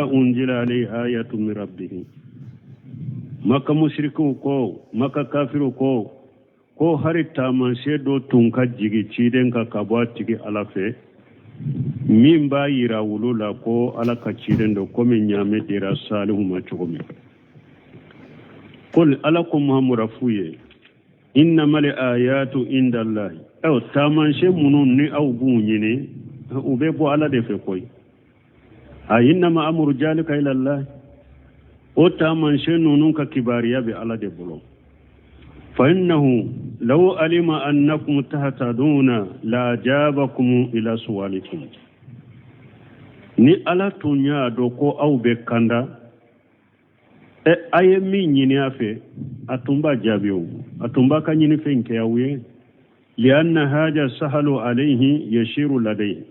Unzila alayhi ayatun min rabbihi. Maka musirikiw ko, Maka kafiriw ko, ko hari taamasiyɛn dɔ tun ka jigi ciden kan ka bɔ a tigi Ala fɛ, min b'a yira wulu la ko Ala ka ciden don, komi ɲaamɛ dira Salihu ma cogo min. Kul, Ala ko Muhamadu a f'u ye, innamal ayatu indallahi. Aw taamasiyɛn minnu ni aw b'u ɲini, u bɛ bɔ Ala de fɛ koyi. A innama amuru jalika ilallah, o taamasiyɛn ninnu ka kibariya bɛ Ala de bolo. Fa innahu law alima annakum tahtaduna la ajabakum ila suwalikum. Ni Ala tun y'a dɔn ko aw bɛ kanda, ɛ a ye min ɲini a fɛ, a tun b'a jaabi, o a tun b'a ka ɲinifɛn kɛ aw ye. Lianna haja sahalu alayhi yashiru ladayhi,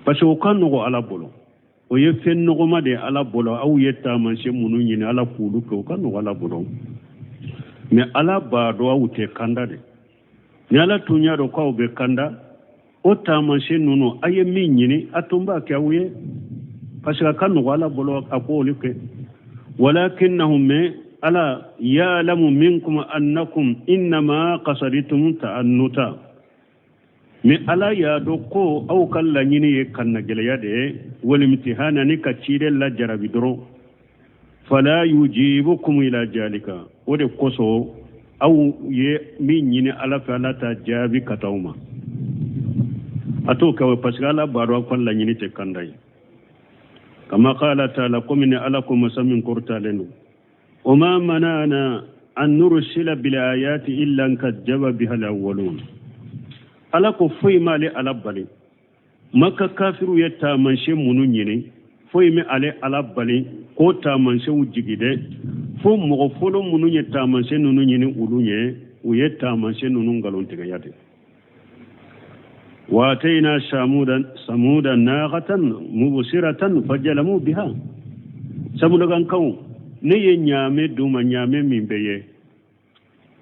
parce que o ka nɔgɔ Ala bolo, o ye fɛn nɔgɔma de ye Ala bolo. Aw ye taamasiyɛn minnu ɲini Ala k'olu kɛ, o ka nɔgɔ Ala bolo. Mais Ala b'a dɔn aw tɛ kanda de. Ni Ala tun y'a dɔn k'aw bɛ kanda, o taamasiyɛn ninnu a ye min ɲini, a tun b'a kɛ aw ye, parce que a ka nɔgɔ Ala bolo a k'olu kɛ. Walakinnahu, mais Ala, ya'lamu minkum annakum innama qasaditum ta'annuta. Mais Ala y'a dɔn ko aw ka laɲini ye kannagɛlɛya de ye, walimtihana, ni ka ciden lajarabi dɔrɔn. Fala yujibukum ila jalika, o de kosɔn aw ye min ɲini Ala fɛ, Ala t'a jaabi ka taa aw ma. A t'o kɛ parce que Ala b'a dɔn aw ka laɲini tɛ kanda ye. Kama qala taala, komi ni Ala ko masa min kɔrɔtalen don: wama manana an nursila bil ayati illa an kajjaba biha al awwalun. Ala ko foyi m'ale Ala bali, Maka kafiru ye taamasiyɛn minnu ɲini, foyi ma ale Ala bali k'o taamasiyɛnw jigi dɛ, fo mɔgɔ fɔlɔ minnu ye taamasiyɛn ninnu ɲini olu ɲɛ, u ye taamasiyɛn ninnu nkalontigɛya de. Waatayna samuda naqatan mubsiratan fajalamu biha. Samudakankaw, ne ye ɲaamɛ d'u ma, ɲaamɛ min bɛ ye,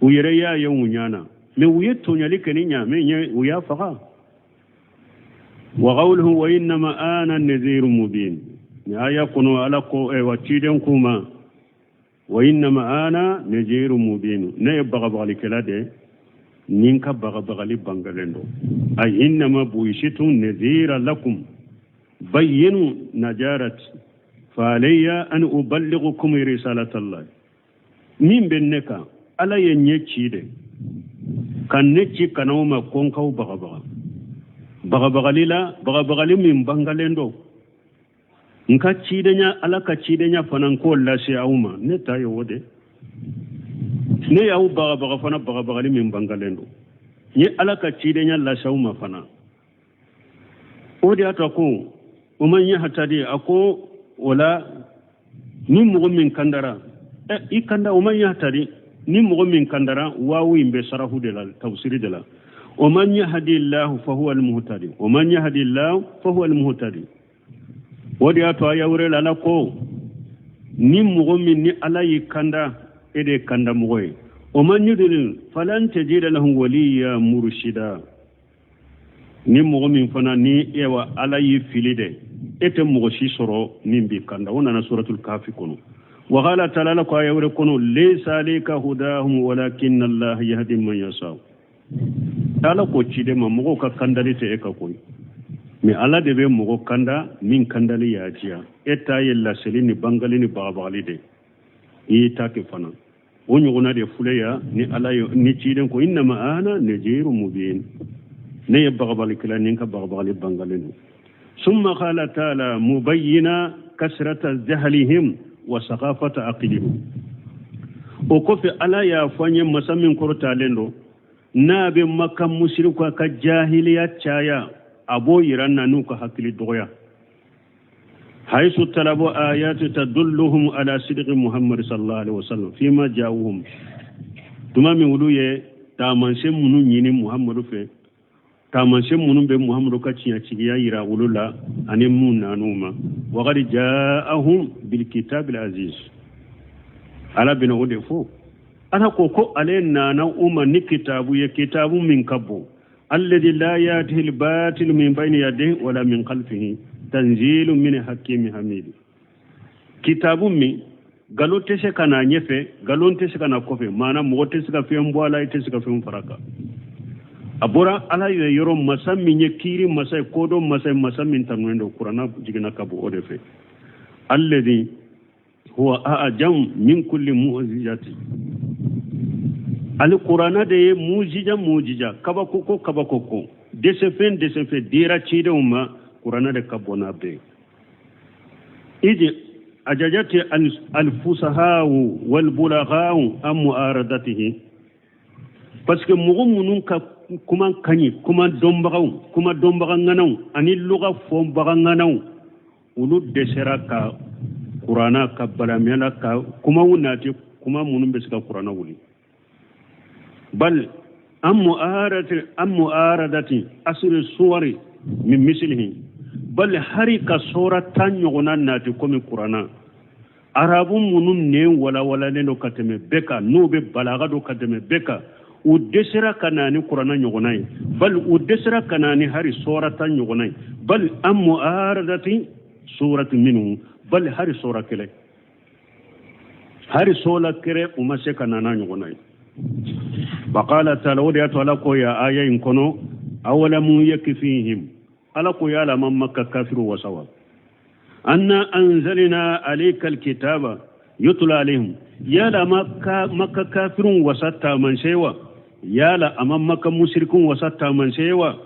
u yɛrɛ y'a ye u ɲɛ na, mais u ye tɔɲɔli kɛ ni ɲaamɛ ye, u y'a faga. Wa qawluhu wa innama ana nadhiru mubin. Ni aya kɔnɔ, Ala ko wa ciden k'u ma: wa innama ana nadhiru mubin, ne ye bagabagalikɛla de, ni n ka bagabagali bangalen don. Ay innama buisitu nadhira lakum bayyinu najarat fa alayya an uballighukum risalatallah. Min bɛ ne kan, Ala ye ɲɛ ci de ka ne ci ka n'aw ma ko n k'aw bagabaga bagabagali la, bagabagali min bangalen don. N ka cidenya, Ala ka cidenya fana, n k'o lase aw ma. Ne ta ye o de, ne y'aw bagabaga fana bagabagali min bangalen don, n ye Ala ka cidenya lase aw ma fana. O de y'a to ko o man yahtadi, a ko o la ni mɔgɔ min kandara, i kanda. O man yahtadi, ni mɔgɔ min kandara, waawu in bɛ sarafu de la, tafsiri de la. O man yahdi llahu fa huwa almuhtadi, o man yahdi llahu fa huwa almuhtadi. O de y'a to aya wɛrɛ la, Ala ko ni mɔgɔ min ni Ala y'i kanda, e de ye kanda mɔgɔ ye. O man yudlil falan tajida lahu waliya murshida. Ni mɔgɔ min fana ni ewa Ala y'i fili dɛ, e tɛ mɔgɔ si sɔrɔ min b'i kanda. O nana suratul Kafi kɔnɔ. Wa qala taala, Ala ko aya wɛrɛ kɔnɔ: laysa alayka hudahum walakinna Allah yahdi man yasha. Ala ko ciden ma, mɔgɔw ka kandali tɛ e ka ko ye, mais Ala de bɛ mɔgɔ kanda min kandali y'a diya. E ta ye laseli ni bangali ni bagabagali de, i y'i ta kɛ fana. O ɲɔgɔnna de filɛ ya ni Ala ye ni ciden ko: innama ana najiru mubin, ne ye bagabalikɛla, ni n ka bagabagali bangalen don. Summa qala taala mubayyina kasrata jahlihim wa sakafata aqlihim. O kɔfɛ, Ala y'a fɔ an ye, masa min kɔrɔtalen don, n'a bɛ Maka musiriku ka jahiliya caya, a b'o yira na n'u ka hakili dɔgɔya. Haisu talabu ayati tadulluhum ala sidqi Muhammad sallallahu alaihi wasallam fima ja'uhum. Tuma min olu ye taamasiyɛn minnu ɲini Muhammadu fɛ, taamasiyɛn minnu bɛ Muhammadu ka tiɲɛtigiya yira olu la ani mun nan'u ma, waqad ja'ahum bil kitabil aziz. Ala bɛna o de fɔ. Ala ko ko ale nana u ma ni kitabu ye, kitabu min ka bon, alladhi la yatihi al-batil min bayni yadihi wala min khalfihi. Tanzilu min hakimi hamidi. Kitabu min nkalon tɛ se ka na ɲɛfɛ, nkalon tɛ se ka na kɔfɛ, maana mɔgɔ tɛ se ka fɛn bɔ a la, i tɛ se ka fɛn fara a kan. A bɔra Ala ye yɔrɔ masa min ye kiiri masa ye, kodɔn masa ye, masa min tanunen don, kuranna jiginna ka bɔ o de fɛ. Alladhi huwa a'jam min kulli mu'jizati. Alikuranna de ye mujija mujija, kabako ko kabako ko, dɛsɛfɛn dɛsɛfɛn dira cidenw ma, kuranna de ka bon n'a bɛɛ. Idi ajajati alfusahawu walbulaghawu an mu'aradatihi, parce que mɔgɔ minnu ka kuma ka ɲi, kuma dɔnbagaw, kuma dɔnbaga ŋanaw ani luga fɔbaga ŋanaw, olu dɛsɛra ka kuranna ka balamiya la ka kumaw nati, kuma minnu bɛ se ka kuranna wuli. Bal an mu'aradati, an mu'aradati asri suwari min mislihi, bal hari ka sɔra 10 ɲɔgɔnna nati komi kuranna. Arabu minnu nɛn walawalalen don ka tɛmɛ bɛɛ kan, n'u bɛ balaga don ka tɛmɛ bɛɛ kan, u dɛsɛra ka na ni kuranna ɲɔgɔnna ye, bal u dɛsɛra ka na ni hari sɔra 10 ɲɔgɔnna ye. Bal an mu'aradati surati minnu, bal hari sɔra kelen, hari sɔla kɛrɛ, u ma se ka na n'a ɲɔgɔnna ye. Waqala taala, o de y'a to Ala ko ya aya in kɔnɔ, awalamu yakfihim, Ala ko yala ma Makka kafiru wasawa, anna anzalna alayka alkitaba yutla alayhim, yala ma ka Makka kafirun wasa taamansewa, yala ama Makka musirikun wasa taamansewa,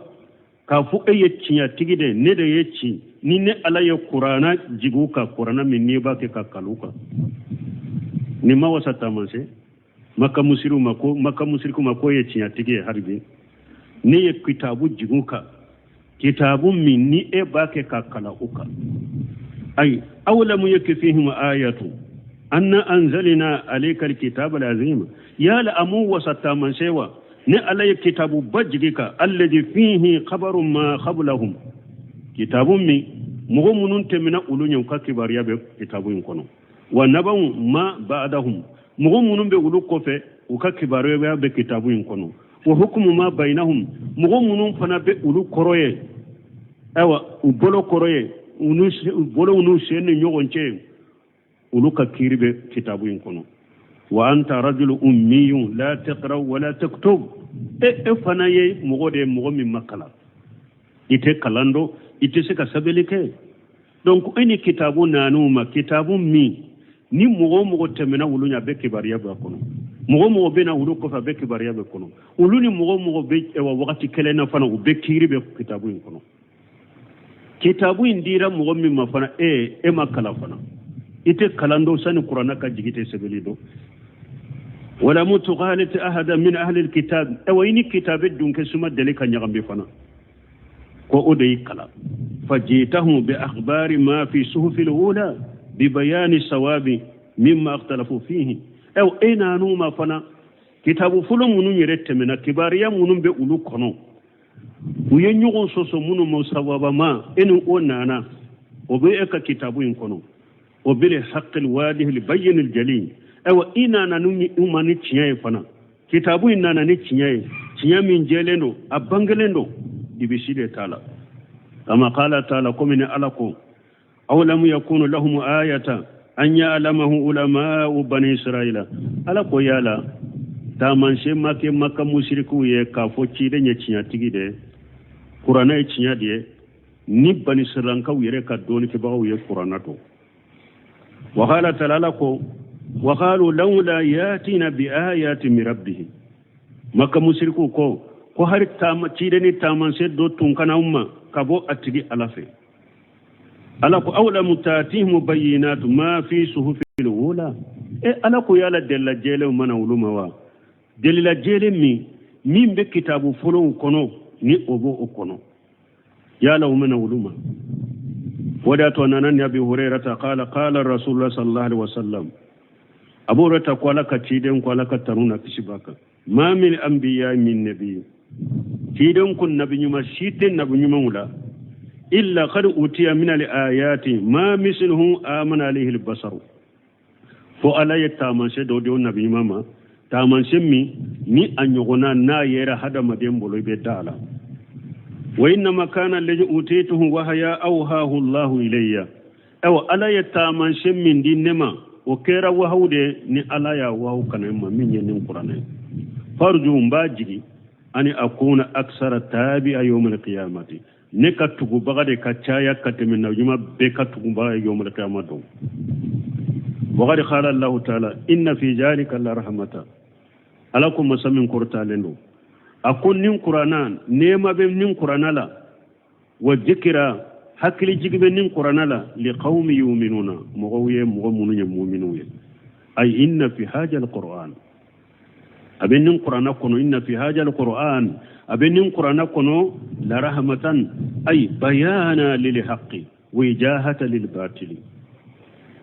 k'a fɔ e ye tiɲɛtigi de, ne de ye ci ni ne Ala ye kuranna jigi ka kuranna min n'i b'a kɛ ka kalu kan, nin ma wasa taamanse Makka musiriw ma, ko Makka musiriku ma ko ye tiɲɛtigi ye. Hali bi ne ye kitabu jigi kan, kitabu min ni e b'a kɛ ka kalan o kan. Ayi awlamu yakfihim ayatu anna anzalna alayka alkitaba alazim, yala amu wasa taamansewa ne Ala ye kitabu ba jigi kan, alladhi fihi khabaru ma qablahum, kitabu min mɔgɔ minnu tɛmɛna olu ɲɛ, u ka kibaruya bɛ kitabu in kɔnɔ, wa nabaw ma ba'dahum, mɔgɔ minnu bɛ olu kɔfɛ, u ka kibaruya bɛ kitabu in kɔnɔ, wa hukumu ma bainahum, mɔgɔ minnu fana bɛ olu kɔrɔ ye, ayiwa u bolo kɔrɔ ye, u bolow n'u sen ni ɲɔgɔn cɛ, olu ka kiiri bɛ kitabu in kɔnɔ. Wa anta rajulu ummiyun la taqra wa la taktub, e fana ye mɔgɔ de ye, mɔgɔ min ma kalan, i tɛ kalan dɔn, i tɛ se ka sɛbɛnni kɛ. Donc e ni kitabu nan'u ma, kitabu min ni mɔgɔ o mɔgɔ tɛmɛna olu ɲɛ, a bɛ kibaruya b'a kɔnɔ, mɔgɔ o mɔgɔ bɛ na olu kɔfɛ, a bɛ kibaruya bɛ kɔnɔ, olu ni mɔgɔ o mɔgɔ bɛ wagati kelen na fana, u bɛ kiiri bɛ kitabu in kɔnɔ. Kitabu in dira mɔgɔ min ma fana, e ma kalan fana, i tɛ kalan dɔn, sani kuranna ka jigin tɛ sɛbɛnni dɔn. Wala mutughaliti ahada min ahli alkitab, awa i ni kitabe dun kɛ suma deli ka ɲagami fana, ko o de y'i kalan. Fajitahum bi akhbari ma fi suhufi alula bi bayani sawabi mimma ikhtalafu fihi, aw e nan'u ma fana kitabu fɔlɔ minnu yɛrɛ tɛmɛna, kibaruya minnu bɛ olu kɔnɔ, u ye ɲɔgɔn sɔsɔ minnu ma sawaba ma, e ni o nana, o bɛ e ka kitabu in kɔnɔ, o bil haqqil wadihil bayyinil jalil, ayiwa i nana ni u ma ni tiɲɛ ye fana, kitabu in nana ni tiɲɛ ye, tiɲɛ min jɛlen don, a bangelen don, dibisi de t'a la. Kama qala ta'ala, komi ni Ala ko aw lam yakunu lahum ayatan an ya'lamahu ulama'u bani israila, Ala ko yala taamasiyɛn ma kɛ Maka musirikiw ye k'a fɔ ciden ye tiɲɛtigi de ye, kuranɛ ye tiɲɛ de ye, ni bani siralankaw yɛrɛ ka dɔnnikɛbagaw ye kuranɛ dɔn. Wa qala ta'ala, Ala ko wa qalu lawla yatina bi ayati min rabbih, Maka musirikiw ko hari ciden ni taamasiyɛn dɔ tun kana u ma ka bɔ a tigi Ala fɛ. Ala ko awlamu tatihim bayyinatu ma fi suhufil ula, e Ala ko yala delila jɛlenw mana olu ma wa, delila jɛlen min bɛ kitabu fɔlɔw kɔnɔ, ni o b'o kɔnɔ, yala u mana olu ma. O de y'a to a nana ni Abi Hurairata qala qala Rasulullah sallallahu alaihi wasallam, Abu Hurairata ko Ala ka ciden ko Ala ka tanu na kisi b'a kan, ma min anbiya min nabi, ciden ko nabi ɲuman si tɛ nabi ɲumanw la, illa qad utiya min al ayati ma misluhu amana alayhi al basaru, fo Ala ye taamasiyɛn dɔ di o nabi ɲuman ma, taamasiyɛn min ni a ɲɔgɔnna n'a yera hadamaden bolo i bɛ da a la. Wa innama kana alladhi utituhu wahaya awhahu Allahu ilayya. Awa, Ala ye taamasiyɛn min di ne ma, o kɛra wahawu de ni Ala y'a wahawu ka na ne ma, min ye nin kuranɛ ye. Farju, n b'a jigi, ani akuna aksara tabi'a yawmal qiyamati, ne ka tugubaga de ka caya ka tɛmɛ nabiɲuman bɛɛ ka tugubaga ye yawmal qiyama don. Waqad qala Allahu ta'ala inna fi zalika la rahmata. Ala ko, masa min kɔrɔtalen don, a ko nin kuranna, nɛɛma bɛ nin kuranna la, wa zikira, hakili jigi bɛ nin kuranna la, li qawmi yuminuna, mɔgɔw ye, mɔgɔ minnu ye muminiw ye. Ay inna fi haja alquran, a bɛ nin kuranna kɔnɔ, inna fi haja alquran, a bɛ nin kuranna kɔnɔ, la rahmatan, ay bayana lil haqqi wa ijahata lil batili.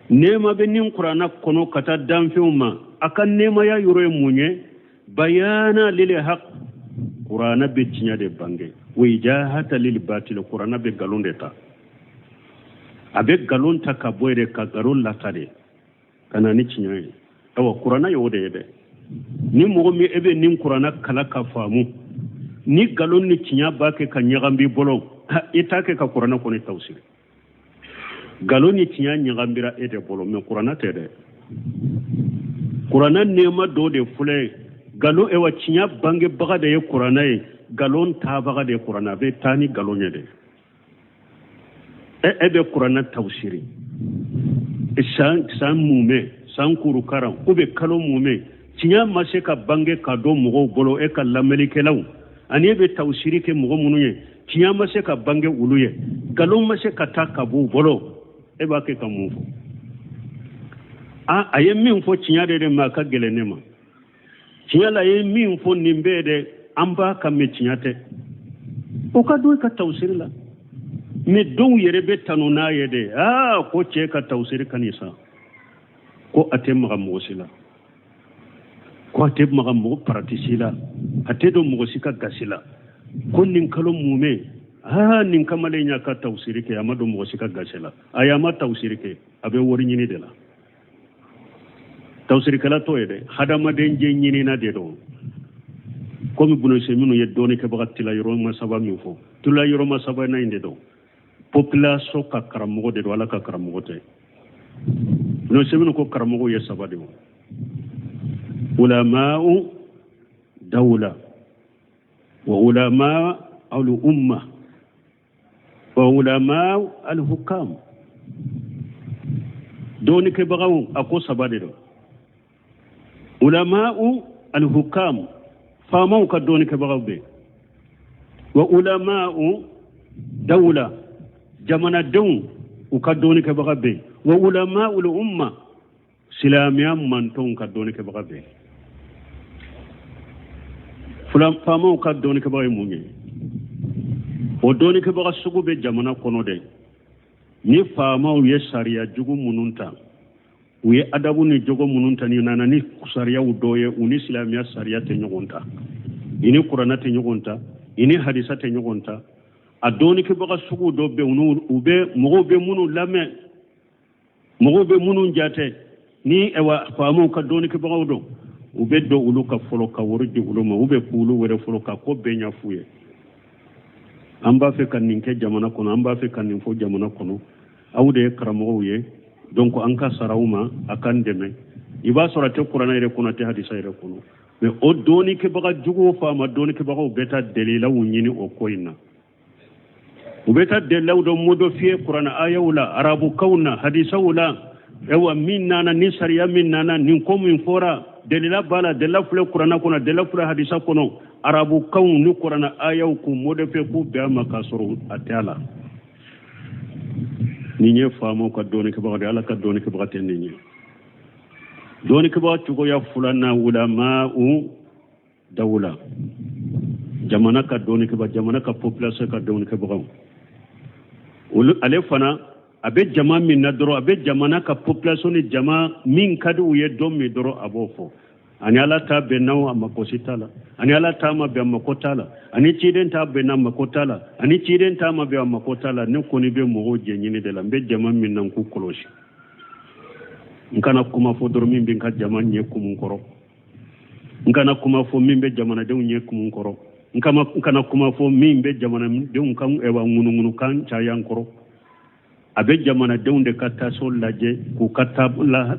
Nɛɛma bɛ nin kuranna kɔnɔ ka taa danfɛnw ma. A ka nɛɛmaya yɔrɔ ye mun ye? Bayana lil haq, kuranna bɛ tiɲɛ de bange, wa ijahata lil batili, kuranna bɛ nkalon de ta, a bɛ nkalon ta ka bɔ yɛrɛ, ka nkalon lata de ka na ni tiɲɛ ye. Awa, kuranna ye o de ye dɛ. Ni mɔgɔ min e bɛ nin kuranna kalan ka faamu, ni nkalon ni tiɲɛ b'a kɛ ka ɲagami bolo, i t'a kɛ ka kuranna kɔni tafsiri. Nkalon ni tiɲɛ ɲagambira e de bolo, mɛ kuranna tɛ dɛ. Kuranna nɛɛma dɔ de filɛ. Nkalon, ewa, tiɲɛ bangebaga de ye kuranna ye, nkalon taabaga de ye kuranna, a bɛ taa ni nkalon ye de. E bɛ kuranna tafsiri san san mumɛ, san kuru karan, u bɛ kalo mumɛ, tiɲɛ ma se ka bange ka dɔn mɔgɔw bolo. E ka lamɛnnikɛlaw ani e bɛ tafsiri kɛ mɔgɔ minnu ye, tiɲɛ ma se ka bange olu ye, nkalon ma se ka taa ka b'u bolo, e b'a kɛ ka mun fɔ? A a ye min fɔ tiɲɛ de ma, a ka gɛlɛn ne ma. Tiɲɛ la, a ye min fɔ nin bɛɛ de, an b'a kan mɛ tiɲɛ tɛ. O ka don e ka tafsiri la. Mɛ dɔw yɛrɛ bɛ tanu n'a ye de. Aa, ko cɛ ka tafsiri ka nin sa, ko a tɛ maga mɔgɔ si la, ko a tɛ maga mɔgɔ parati si la, a tɛ don mɔgɔ si ka gasi la, ko nin kalo mumɛ, aa, nin kamalen y'a ka tafsiri kɛ, a ma don mɔgɔ si ka gasi la. Ayi, a ma tafsiri kɛ, a bɛ wari ɲini de la. Tafsirikɛla t'o ye dɛ, hadamaden jɛ ɲinina de don. Komi Bunu Useyminu ye dɔɔnikɛbaga tila yɔrɔma saba min fɔ, tila yɔrɔma sabanan in de don. Population ka karamɔgɔ de don, Ala ka karamɔgɔ tɛ. Bunu Useyminu ko karamɔgɔw ye saba de ye: ulama'u dawla, wa ulama al umma, wa ulama al hukam. Dɔɔnikɛbagaw, a ko saba de don: ulama'u al hukam, faamaw ka dɔɔnikɛbagaw bɛ, wa ulama'u dawla, jamanadenw u ka dɔɔnikɛbaga bɛ, wa ulama'u al umma, silamɛya mantɔnw ka dɔɔnikɛbaga bɛ. Faamaw ka dɔɔnikɛbaga ye mun ye? O dɔɔnikɛbaga sugu bɛ jamana kɔnɔ dɛ. Ni faamaw ye sariya jugu minnu ta, u ye adabu ni jogo minnu ta, ni nana ni sariyaw dɔ ye, u ni silamɛya sariya tɛ ɲɔgɔn ta, i ni kuranna tɛ ɲɔgɔn ta, i ni hadisa tɛ ɲɔgɔn ta, a dɔɔnikɛbaga sugu dɔ bɛ yen, u bɛ mɔgɔw bɛ minnu lamɛn, mɔgɔw bɛ minnu jate ni, ayiwa, faamaw ka dɔɔnikɛbagaw don, u bɛ don olu ka fɔlɔ ka wari di olu ma, u bɛ k'olu wɛrɛ fɔlɔ ka ko bɛɛ ɲɛf'u ye: an b'a fɛ ka nin kɛ jamana kɔnɔ, an b'a fɛ ka nin fɔ jamana kɔnɔ, aw de ye karamɔgɔw ye, donc an ka sara aw ma, a k'an dɛmɛ. I b'a sɔrɔ a tɛ kuranɛ yɛrɛ kɔnɔ, a tɛ hadisa yɛrɛ kɔnɔ, mɛ o dɔɔnikɛbaga juguw, faama dɔɔnikɛbagaw bɛ taa dalilaw ɲini o ko in na. U bɛ taa dalilaw dɔ modifier kuranɛ ayaw la, arabukanw na, hadisaw la. Ayiwa, min nana ni sariya min nana, nin ko min fɔra, dalila b'a la, dalila filɛ kuranɛ kɔnɔ, dalila filɛ hadisa kɔnɔ, arabukanw ni kuranɛ ayaw k'u modifier k'u bɛn a ma, k'a sɔrɔ a tɛ a la. Nin ye faamaw ka dɔɔnikɛbaga de, Ala ka dɔɔnikɛbaga tɛ nin ye. Dɔɔnikɛbaga cogoya filanan, ulama'u dawula, jamana ka dɔɔnikɛbaga, jamana ka population ka dɔɔnikɛbagaw. Olu ale fana, a bɛ jama min na dɔrɔn, a bɛ jamana ka population ni jama min ka di u ye don min dɔrɔn, a b'o fɔ. Ani Ala ta bɛnna, a mako si t'a la. Ani Ala ta ma bɛn, a mako t'a la. Ani ciden ta bɛnna, a mako t'a la. Ani ciden ta ma bɛn, a mako t'a la. Ne kɔni bɛ mɔgɔw jɛ ɲini de la, n bɛ jama min na, n k'u kɔlɔsi, n kana kuma fɔ dɔrɔn min bɛ n ka jama ɲɛ kumu kɔrɔ, n kana kuma fɔ min bɛ jamanadenw ɲɛ kumu kɔrɔ. N kana kuma fɔ min bɛ jamanadenw kan ɛwa ŋunuŋunukan caya n kɔrɔ. A bɛ jamanadenw de ka taso lajɛ, k'u ka ta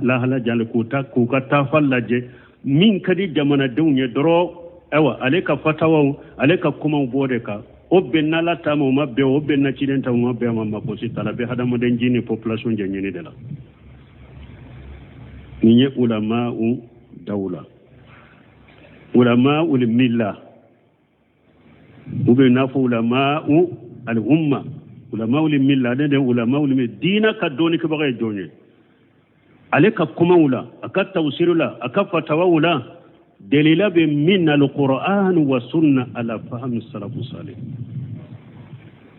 lahala jale, k'u ka taafa lajɛ. Min ka di jamanadenw ye dɔrɔn, ayiwa, ale ka fatawaw, ale ka kumaw b'o de kan. O bɛnna Ala ta ma, o ma bɛn, o bɛnna ciden ta, o ma bɛn, a ma mako si t'a la. A bɛ hadamaden jin ni population jɛ ɲini de la. Nin ye ulama'u dawla, ulama'ul milla, u bɛ n'a fɔ ulama'u al umma, ulama'ul milla, ale de ulama'ul milla, diina ka dɔnnikɛbaga ye jɔn ye? Ale ka kumaw la, a ka tawusiru la, a ka fatawaw la, delila bɛ min na, alquran wa sunna ala fahmi salafu salih.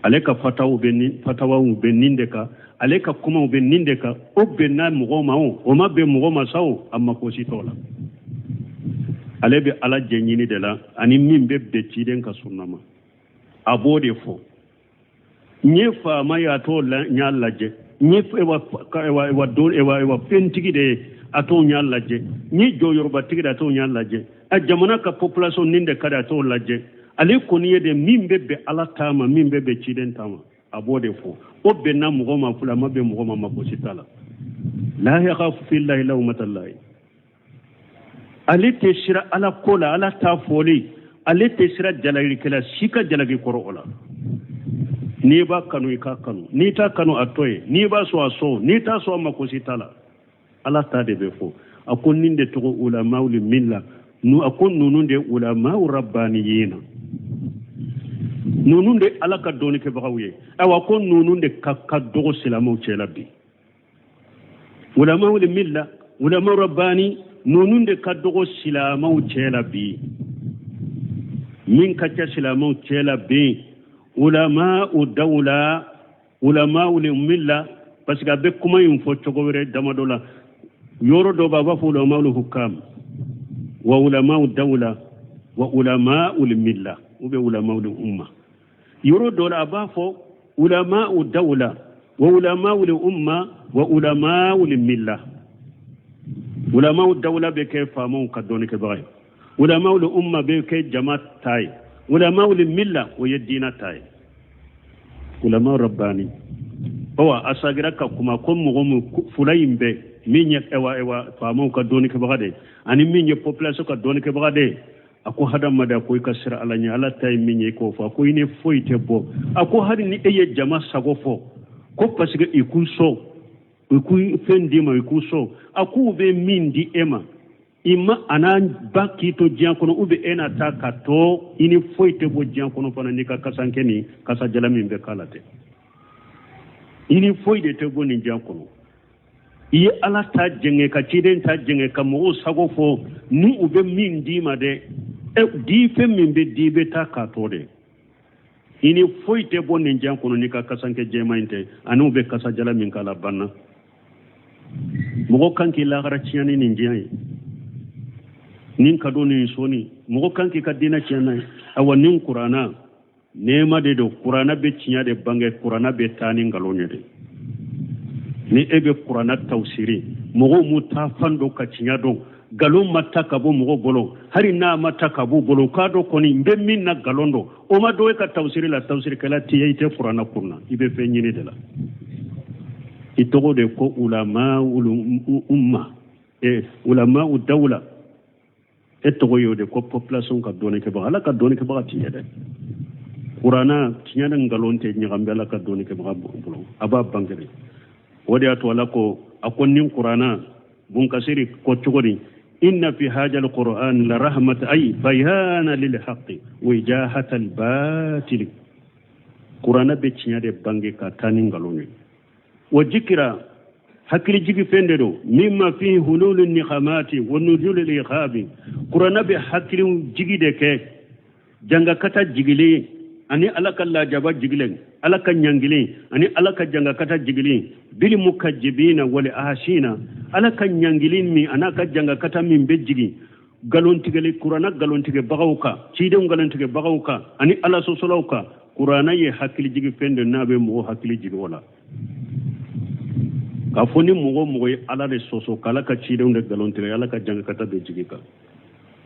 Ale ka fatawaw bɛ nin, fatawaw bɛ nin de kan, ale ka kumaw bɛ nin de kan. O bɛnna mɔgɔw ma o, o ma bɛn mɔgɔ ma sa o, a mako si t'o la. Ale bɛ Ala jɛ ɲini de la ani min bɛ bɛn ciden ka sunna ma, a b'o de fɔ. N ye faama ye, a t'o ɲa lajɛ. N ye ewa don ewa fɛntigi de ye, a t'o ɲa lajɛ. N ye jɔyɔrɔbatigi de, a t'o ɲa lajɛ. A jamana ka population nin de ka di, a t'o lajɛ. Ale kɔni ye de min bɛ bɛn Ala ta ma, min bɛ bɛn ciden ta ma, a b'o de fɔ. O bɛnna mɔgɔ ma fila, a ma bɛn mɔgɔ ma, mako si t'a la. La yakhafu fillahi lawmata lahi. Ale tɛ sira Ala ko la, Ala ta fɔli, ale tɛ sira jalakikɛla si ka jalaki kɔrɔ o la. N'i b'a kanu, i k'a kanu. N'i t'a kanu, a to yen. N'i b'a sɔn, a sɔn. N'i t'a sɔn, a mako si t'a la. Ala ta de bɛ fɔ. A ko nin de tɔgɔ ulama'ul milla. A ko ninnu de ulama'u rabbaniyina, ninnu de Ala ka dɔnnikɛbagaw ye. Ayiwa, ko ninnu de ka dɔgɔ silamɛw cɛ la bi. Ulama'ul milla, ulama rabbani, ninnu de ka dɔgɔ silamɛw cɛ la bi. Min ka ca silamɛw cɛ la bi, ulama'u dawla, ulama'ul milla, parce que a bɛ kuma in fɔ cogo wɛrɛ damadɔ la. Yɔrɔ dɔ b'a fɔ ulama'ul hukam wa ulama'u dawla wa ulama'ul milla ou bien ulama'ul umma. Yɔrɔ dɔ la, a b'a fɔ ulama'u dawla wa ulama'ul umma wa ulama'ul milla. Ulama'u dawla bɛ kɛ faamaw ka dɔnnikɛbaga ye, ulama'ul umma bɛ kɛ jama ta ye, ulama'ul milla o ye diina ta ye, ulama rabbani. Awa, a sagira ka kuma ko mɔgɔ min fula in bɛɛ, min ye ewa ewa faamaw ka dɔnnikɛbaga de ye ani min ye population ka dɔnnikɛbaga de ye, a ko hadamaden, a ko i ka sira Ala ɲɛ. Ala ta ye min ye, i k'o fɔ. A ko i ni foyi tɛ bɔ. A ko hali ni e ye jama sago fɔ, ko parce que i k'u sɔn, i k'u fɛn d'i ma, i k'u sɔn, a k'u bɛ min di e ma, i ma a n'a ba k'i to diɲɛ kɔnɔ, ou bien e na taa ka to, i ni foyi tɛ bɔ diɲɛ kɔnɔ fana n'i ka kasankɛ ni kasajala min bɛ k'a la tɛ. I ni foyi de tɛ bɔ nin diɲɛ kɔnɔ. I ye Ala ta jɛngɛ, ka ciden ta jɛngɛ, ka mɔgɔw sago fɔ, ni u bɛ min d'i ma dɛ, di fɛn min bɛ di, i bɛ taa k'a to dɛ. I ni foyi tɛ bɔ nin diɲɛ kɔnɔ n'i ka kasankɛ jɛman in tɛ ani u bɛ kasajala min k'a la. Banna mɔgɔ kan k'i lahara tiɲɛ ni nin diɲɛ ye, nin ka don nin sɔnni, mɔgɔ kan k'i ka diinɛ tiɲɛ n'a ye. Awa, nin kuranna nɛɛma de don. Kuranna bɛ tiɲɛ de bange, kuranna bɛ taa ni nkalon ye de. Ni e bɛ kuranna tawusiri, mɔgɔw m'u taa fan dɔn ka tiɲɛ dɔn, nkalon ma ta ka bɔ mɔgɔ bolo, hali n'a ma ta ka b'u bolo, u k'a dɔn kɔni n bɛ min na nkalon don, o ma dɔn e ka tawusiri la, tawusirikɛla t'i ye, i tɛ kuranna kun na, i bɛ fɛn ɲini de la. I tɔgɔ de ko ulama umma, ulama dawla, e tɔgɔ y'o de ko population ka dɔnnikɛbaga. Ala ka dɔnnikɛbaga t'i ye dɛ. Kuranna tiɲɛ ni nkalon tɛ ɲagami bɛ Ala ka dɔnnikɛbaga bolo, a b'a bange de. O de y'a to Ala ko, a ko nin kuranna bunkasiri ko cogo di? Inna fi hajal qur'an la rahmat ay bayana lil haqqi wa ijahata al batil. Kuranna bɛ tiɲɛ de bange ka taa ni nkalon ye. Wa jikira hakili jigi fɛn de don, mimma fi hululu niqamati wa nuzulu liqabi. Kuranna bɛ hakili jigi de kɛ jangakata jigilen ani Ala ka lajaba jigilen, Ala ka ɲangilen ani Ala ka jangakata jigilen, bil mukajibina wal ahsina. Ala ka ɲangilen min an'a ka jangakata min bɛ jigin nkalontigɛli, kuranna nkalontigɛbagaw kan, cidenw nkalontigɛbagaw kan ani Ala sɔsɔlaw kan. Kuranna ye hakili jigi fɛn de n'a bɛ mɔgɔ hakili jigi o la, k'a fɔ ni mɔgɔ mɔgɔ ye Ala de sɔsɔ, k'Ala ka cidenw de nkalon tigɛ, Ala ka jangakata bɛ jigin kan.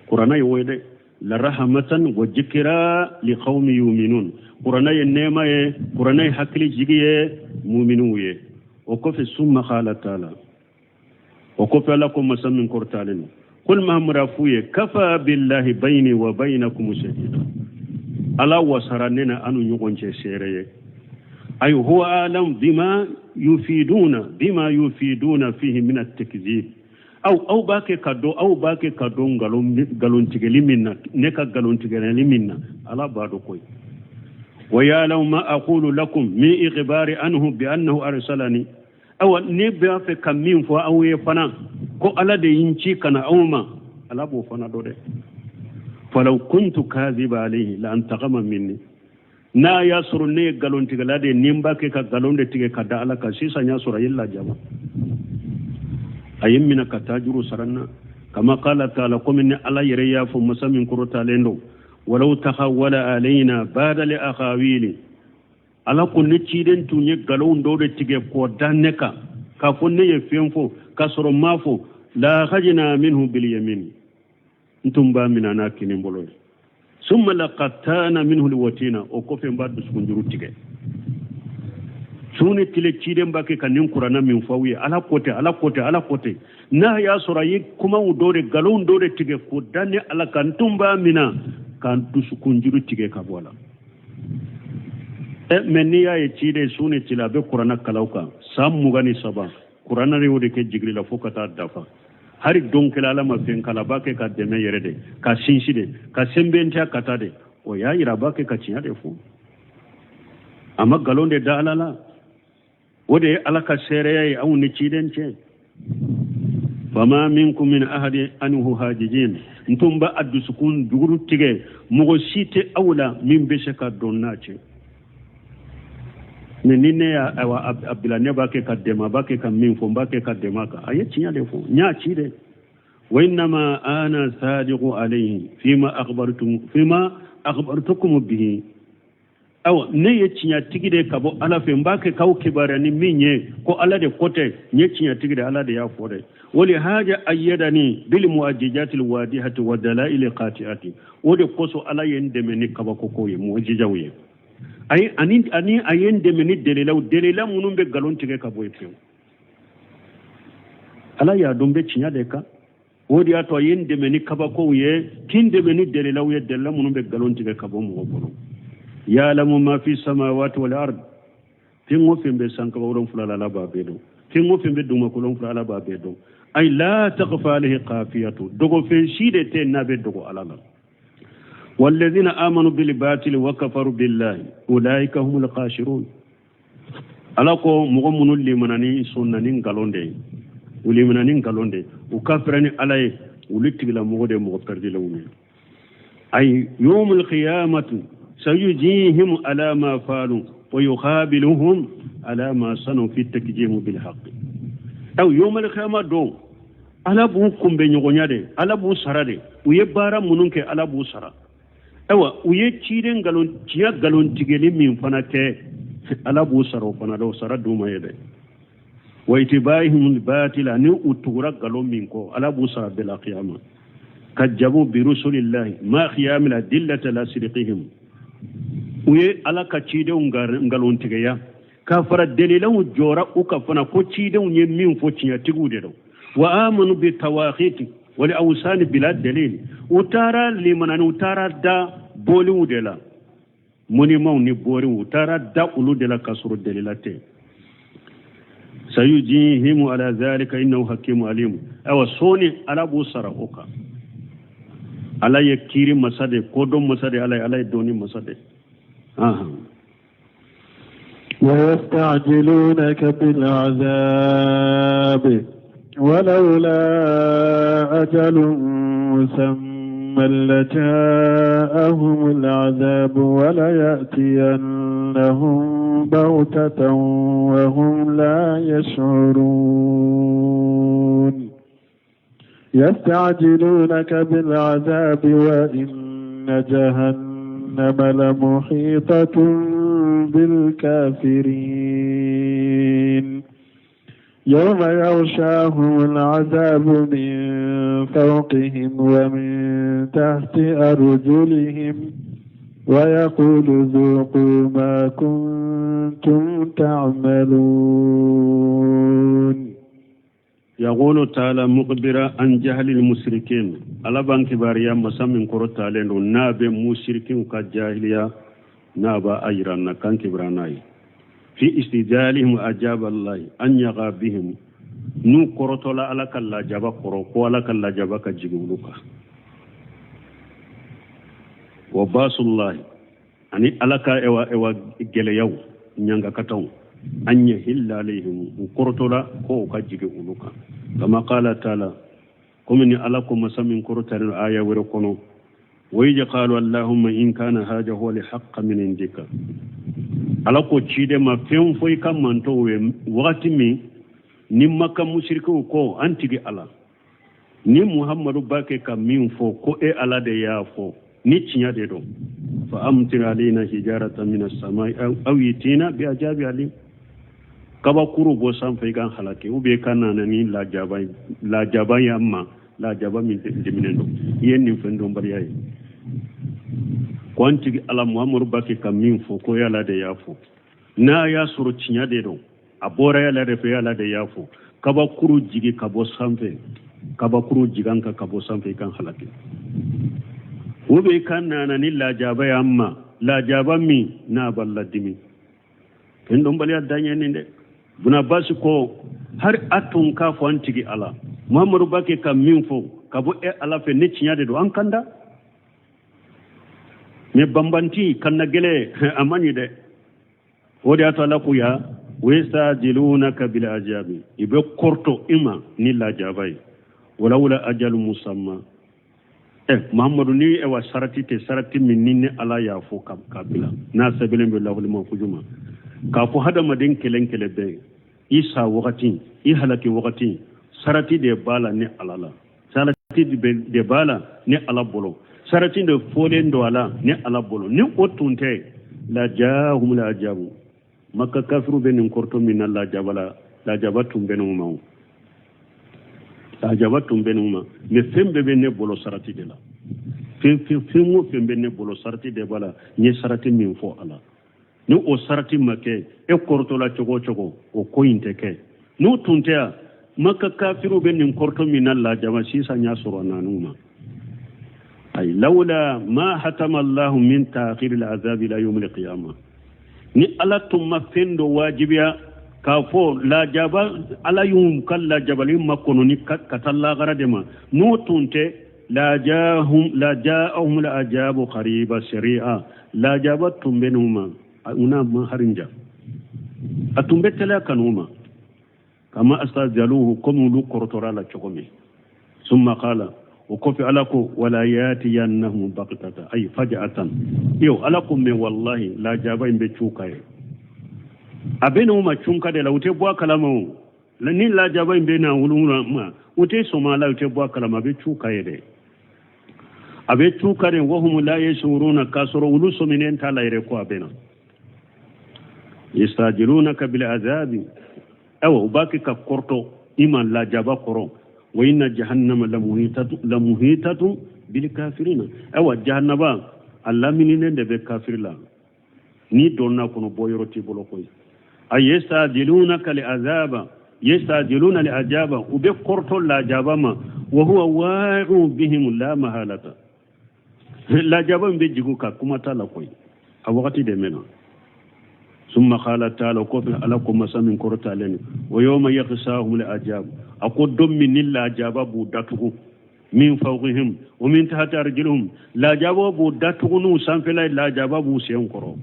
Kuranna ye o ye dɛ. La rahmatan wa jikira li qawmi yuminun. Kuranɛ ye nɛɛma ye, kuranɛ ye hakili jigi ye muminiw ye. O kɔfɛ summa qala taala, o kɔfɛ Ala ko masa min kɔrɔtalen don, kul Mahamadu f'u ye, kafa billahi bayni wa baynakum shahida. Ala wasara ne na anu ɲɔgɔn cɛ seere ye. Ay huwa alam bima yufiduna, bima yufiduna fihi min at-takzib. Aw b'a kɛ ka dɔn, aw b'a kɛ ka dɔn nkalontigɛli min na, ne ka nkalontigɛli min na, Ala b'a dɔn koyi. Wa ya'lamu ma aqulu lakum min ikhbari anhu bi annahu arsalani. Awa ne b'a fɛ ka min fɔ aw ye fana, ko Ala de ye n ci ka na aw ma, Ala b'o fana dɔn dɛ. Falaw kuntu kaziba alayhi la antaqama minni. N'a y'a sɔrɔ ne ye nkalontigɛla de ye, ni n b'a kɛ ka nkalon de tigɛ ka da Ala kan, sisan y'a sɔrɔ a ye n lajaba, a ye n minɛ ka taa juru sara n na. Kama qala taala, komi ni Ala yɛrɛ y'a fɔ masa min kɔrɔtalen don, walaw taxawala alayna bada li aqawili. Ala ko ne ciden tun ye nkalon dɔw de tigɛ k'o da ne kan, k'a fɔ ne ye fɛn fɔ k'a sɔrɔ n m'a fɔ, la akhajna minhu bil yamin, n tun b'a minɛ n'a kinin bolo ye. Summa laqattana minhu alwatina, o kɔfɛ n b'a dusukunjuru tigɛ. Su ni tile ciden b'a kɛ ka nin kuranna min fɔ aw ye, Ala ko tɛ, Ala ko tɛ, Ala ko tɛ. N'a y'a sɔrɔ a ye kumaw dɔw de, nkalon dɔw de tigɛ k'o da ne Ala kan, n tun b'a minɛ k'an dusukunjuru tigɛ ka bɔ a la. Mɛ n'i y'a ye ciden su ni tile a bɛ kuranna kalan kan san 23, kuranna y'o de kɛ jigili la fo ka taa dafa. Hari don kelen Ala ma fɛn kala, a b'a kɛ ka dɛmɛ yɛrɛ de, ka sinsin de, ka sɛnbɛntiya ka taa de. O y'a yira a b'a kɛ ka tiɲɛ de fɔ, a ma nkalon de da Ala la. O de ye Ala ka seereya ye anw ni ciden cɛ. Fama minkum min ahadin anhu hajijin, n tun b'a a dusukun juru tigɛ, mɔgɔ si tɛ aw la min bɛ se ka don n'a cɛ. Mɛ ni ne y'a ayiwa a bila, ne b'a kɛ ka dɛmɛ, a b'a kɛ ka min fɔ, n b'a kɛ ka dɛmɛ a kan, a ye tiɲɛ de fɔ, n y'a ci dɛ. Wa innama ana sadiqu alayhi fima akhbartum, fima akhbartukum bihi. Awa ne ye tiɲɛtigi de ka bɔ Ala fɛ, n b'a kɛ k'aw kibaruya ni min ye ko Ala de ko tɛ, n ye tiɲɛtigi de, Ala de y'a fɔ dɛ. Wali haja ayyadani bil mu'ajijati alwadihati wa dalaili qati'ati. O de kosɔn Ala ye n dɛmɛ ni kabakoko ye, mu'ajijaw ye. Ayi, ani a ye n dɛmɛ ni dalilaw, dalila minnu bɛ nkalon tigɛ ka bɔ yen pewu. Ala y'a dɔn n bɛ tiɲɛ de kan, o de y'a to a ye n dɛmɛ ni kabakow ye, k'i n dɛmɛ ni dalilaw ye, dalila minnu bɛ nkalon tigɛ ka bɔ mɔgɔ bolo. Ya'lamu ma fi samawati wal ard, fɛn o fɛn bɛ sankaba wolonfila la, Ala b'a bɛɛ dɔn. Fɛn o fɛn bɛ dugumakolo wolonfila, Ala b'a bɛɛ dɔn. Ayi la takhfa alayhi khafiyatu, dogofɛn si de tɛ n'a bɛ dogo Ala la. Walladhina amanu bil batili wa kafaru billahi ulaika humul khasirun. Ala ko mɔgɔ minnu limana ni sɔnna ni nkalon de ye, u limana ni nkalon de ye, u kafira ni Ala ye, olu tigilamɔgɔ de ye mɔgɔ pɛrɛdilenw ye. Ayi yawmul qiyamati sayujihim ala ma faalu wa yuqabiluhum ala ma sanu fi takjimu bil haqqi. Aw yawmul qiyama don, Ala b'u kunbɛn ɲɔgɔnya de, Ala b'u sara de, u ye baara minnu kɛ Ala b'u sara. Ayiwa u ye ciden nkalon, tiɲɛ nkalon tigɛli min fana kɛ, Ala b'u sara o fana la, o sara d'u ma ye dɛ. Wa itibaihim batila, ni u tugura nkalon min kɔ, Ala b'u sara bɛɛ la kiyama. Kajabu bi rusulillahi ma qiyamil adillati la sidqihim. U ye Ala ka cidenw nkalon tigɛya, k'a fara dalilaw jɔra u ka fana ko cidenw ye min fɔ tiɲɛtigiw de don. Wa amanu bi tawaqiti wal awsani bila dalil, u taara limanani, u taara da boliw de la, monimaw ni boriw, u taara da olu de la k'a sɔrɔ dalila tɛ. Sayujihimu ala zalika innahu hakimu alimu. Ayiwa sɔɔni Ala b'u sara o kan. Ala ye kiiri masa de, kodɔn masa de, Ala ye, Ala ye dɔnni masa de. ويستعجلونك بالعذاب ولولا أجل مسمى لجاءهم العذاب وليأتينهم بغتة وهم لا يشعرون. يستعجلونك بالعذاب وإن جهنم لمحيطة بالكافرين. يوم يغشاهم العذاب من فوقهم ومن تحت أرجلهم ويقول ذوقوا ما كنتم تعملون. يقول تعالى مخبرا عن جهل المشركين. Ala b'an kibaruya masa min kɔrɔtalen don, n'a bɛ musirikinw ka jahiliya, n'a b'a a yira an na k'an kibaruya n'a ye. Fi istijalihim ajaba Allahi an yaga bihim, n'u kɔrɔtɔla Ala ka lajaba kɔrɔ, ko Ala ka lajaba ka jigin olu kan. Wa basullahi, ani Ala ka ewa ewa gɛlɛyaw ɲangakataw, an yahilla alayhim, u kɔrɔtɔla ko u ka jigin olu kan. Kama qala taala, komi ni Ala ko masa min kɔrɔtalen aya wɛrɛ kɔnɔ: wa iz qalu allahumma in kana haja huwa lihaqqa min indika. Ala ko ciden ma fɛn fɔ i ka mantɔw ye wagati min ni Maka musirikiw ko: an tigi Ala, ni Muhammadu b'a kɛ ka min fɔ ko e Ala de y'a fɔ, ni tiɲɛ de don, fa amtir alayna hijaratan min as-samai aw yitina bi ajabi alim, kabakuru bɔ sanfɛ i kan halaki, ou bien ka nana ni lajaba lajaba ye an ma, lajaba min diminen don. I ye nin fɛn dɔnbaliya ye ko an tigi Ala, Muhamadu b'a kɛ ka min fɔ ko Ala de y'a fɔ, n'a y'a sɔrɔ tiɲɛ de don, a bɔra Ala de fɛ, Ala de y'a fɔ, kabakuru jigi ka bɔ sanfɛ, kabakuru jigi an kan ka bɔ sanfɛ i kan halaki, ou bien ka nana ni lajaba ye an ma, lajaba min n'a b'a ladimi. Fɛn dɔnbaliya dan ye nin dɛ. Buna Basi ko hari a tun k'a fɔ an tigi Ala, Muhamadu b'a kɛ ka min fɔ ka bɔ e Ala fɛ, ni tiɲɛ de don, an kanda. Mais banbanti kanna gɛlɛ, a man ɲi dɛ. O de y'a to Ala ko ya wayastajilunaka bil ajabi, i bɛ kɔrɔtɔ i ma ni lajaba ye. Walawula ajalu musamma, ɛ Muhamadu, ni ewa sarati tɛ, sarati min ni Ala y'a fɔ ka bila, n'a sɛbɛnlen bɛ lahuli mafuju ma, k'a fɔ hadamaden kelen kelen bɛɛ i sa wagati, i halaki wagati, sarati de b'a la ni Ala la, sarati de b'a la ni Ala bolo, sarati de fɔlen don a la ni Ala bolo. Ni o tun tɛ, lajahum la ajabu, Maka kafiru bɛ nin kɔrɔtɔ min na lajaba la, lajaba tun bɛ n'u ma, o lajaba tun bɛ n'u ma. Mais fɛn bɛɛ bɛ ne bolo sarati de la. Fɛn fɛn fɛn o fɛn bɛ ne bolo, sarati de b'a la. N ye sarati min fɔ a la, ni o sarati ma kɛ, e kɔrɔtɔla cogo o cogo, o ko in tɛ kɛ. N'o tun tɛ yan, Maka kafiru bɛ nin kɔrɔtɔ min na lajaba sisan, y'a sɔrɔ a nan'u ma. Ayi, lawla ma hatama Allahu min ta'khir al-azabi ila yawm al-qiyamah, ni Ala tun ma fɛn dɔ wajibiya k'a fɔ lajaba, Ala y'u ka lajabali makɔnɔ ni ka taa lagara de ma, n'o tun tɛ, lajahum lajaahum la ajabu qariba shari'a, lajaba tun bɛ n'u ma, u n'a ma harinja, a tun bɛ teliya ka n'u ma. Kama astajaluhu, komi olu kɔrɔtɔra la cogo min. Summa qala, o kɔfɛ Ala ko wala yatiyannahum baghtata ay faj'atan. Iyo, Ala ko mais wallahi lajaba in bɛ cun ka ye, a bɛ n'u ma cunka de la, u tɛ bɔ a kalama. O ni lajaba in bɛ na olu ma, u tɛ sɔn a la, u tɛ bɔ a kalama, a bɛ cun ka ye dɛ, a bɛ cun ka de. Wahum la yashuruna, k'a sɔrɔ olu sɔminen t'a la yɛrɛ ko a bɛ na. Yastajilunaka bil azabi, awa u b'a kɛ ka kɔrɔtɔ i ma lajaba kɔrɔ. Wa inna jahannama lamuhitatu bil kafirina, awa jahannaba a lamininen de bɛ kafiri la, n'i donna kɔnɔ, bɔ yɔrɔ t'i bolo koyi. A yastajilunaka li azaba, yastajiluna li ajaba, u bɛ kɔrɔtɔ lajaba ma. Wa huwa wa'i'u bihim la mahalata, lajaba min bɛ jigin ka kuma t'a la koyi, a wagati de mɛnna. Summa qala ta'ala, kɔfɛ Ala ko masa min kɔrɔtalen, wa yawma yaghshahum al ajab, a ko don min ni lajaba b'u datugu, min fawqihim wa min tahti arjuluhum, lajaba b'u datugu n'u sanfɛla ye, lajaba b'u sen kɔrɔ.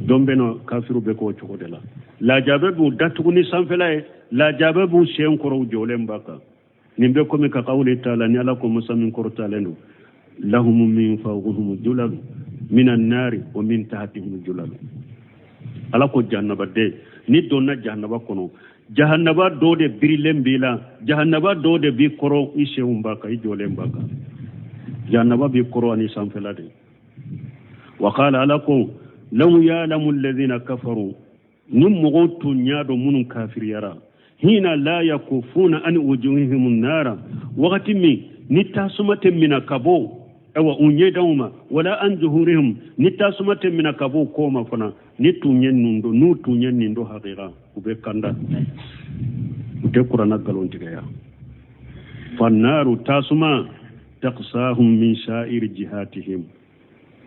Don bɛ na kafiru bɛ k'o cogo de la, lajaba b'u datugu ni sanfɛla ye, lajaba b'u sen kɔrɔ, u jɔlen b'a kan. Nin bɛ komi ka kawuli taala ni Ala ko masa min kɔrɔtalen don, lahum min fawqihim julalu minan nari wa min tahtihim julalu. Ala ko jahannaba den, ni donna jahannaba kɔnɔ, jahannaba dɔ de birilen b'i la, jahannaba dɔ de b'i kɔrɔ, i senw b'a kan, i jɔlen b'a kan, jahannaba b'i kɔrɔ ani sanfɛla de. Wa qala, Ala ko law ya'lamu alladhina kafaru, ni mɔgɔw tun y'a dɔn minnu kafiriyara, Hina la yakufuna an wujuhihim nara, wagati min ni tasuma tɛ mina ka bɔ awa u ɲɛdaw ma, wala an zuhurihim, ni tasuma tɛ mina ka bɔ kɔ ma fana, ni tun ye nin dɔn, n'u tun ye nin dɔn hakika, u bɛ kanda, u tɛ kuranna nkalontigɛya. Fannaru, tasuma, taksahum min sa'iri jihatihim,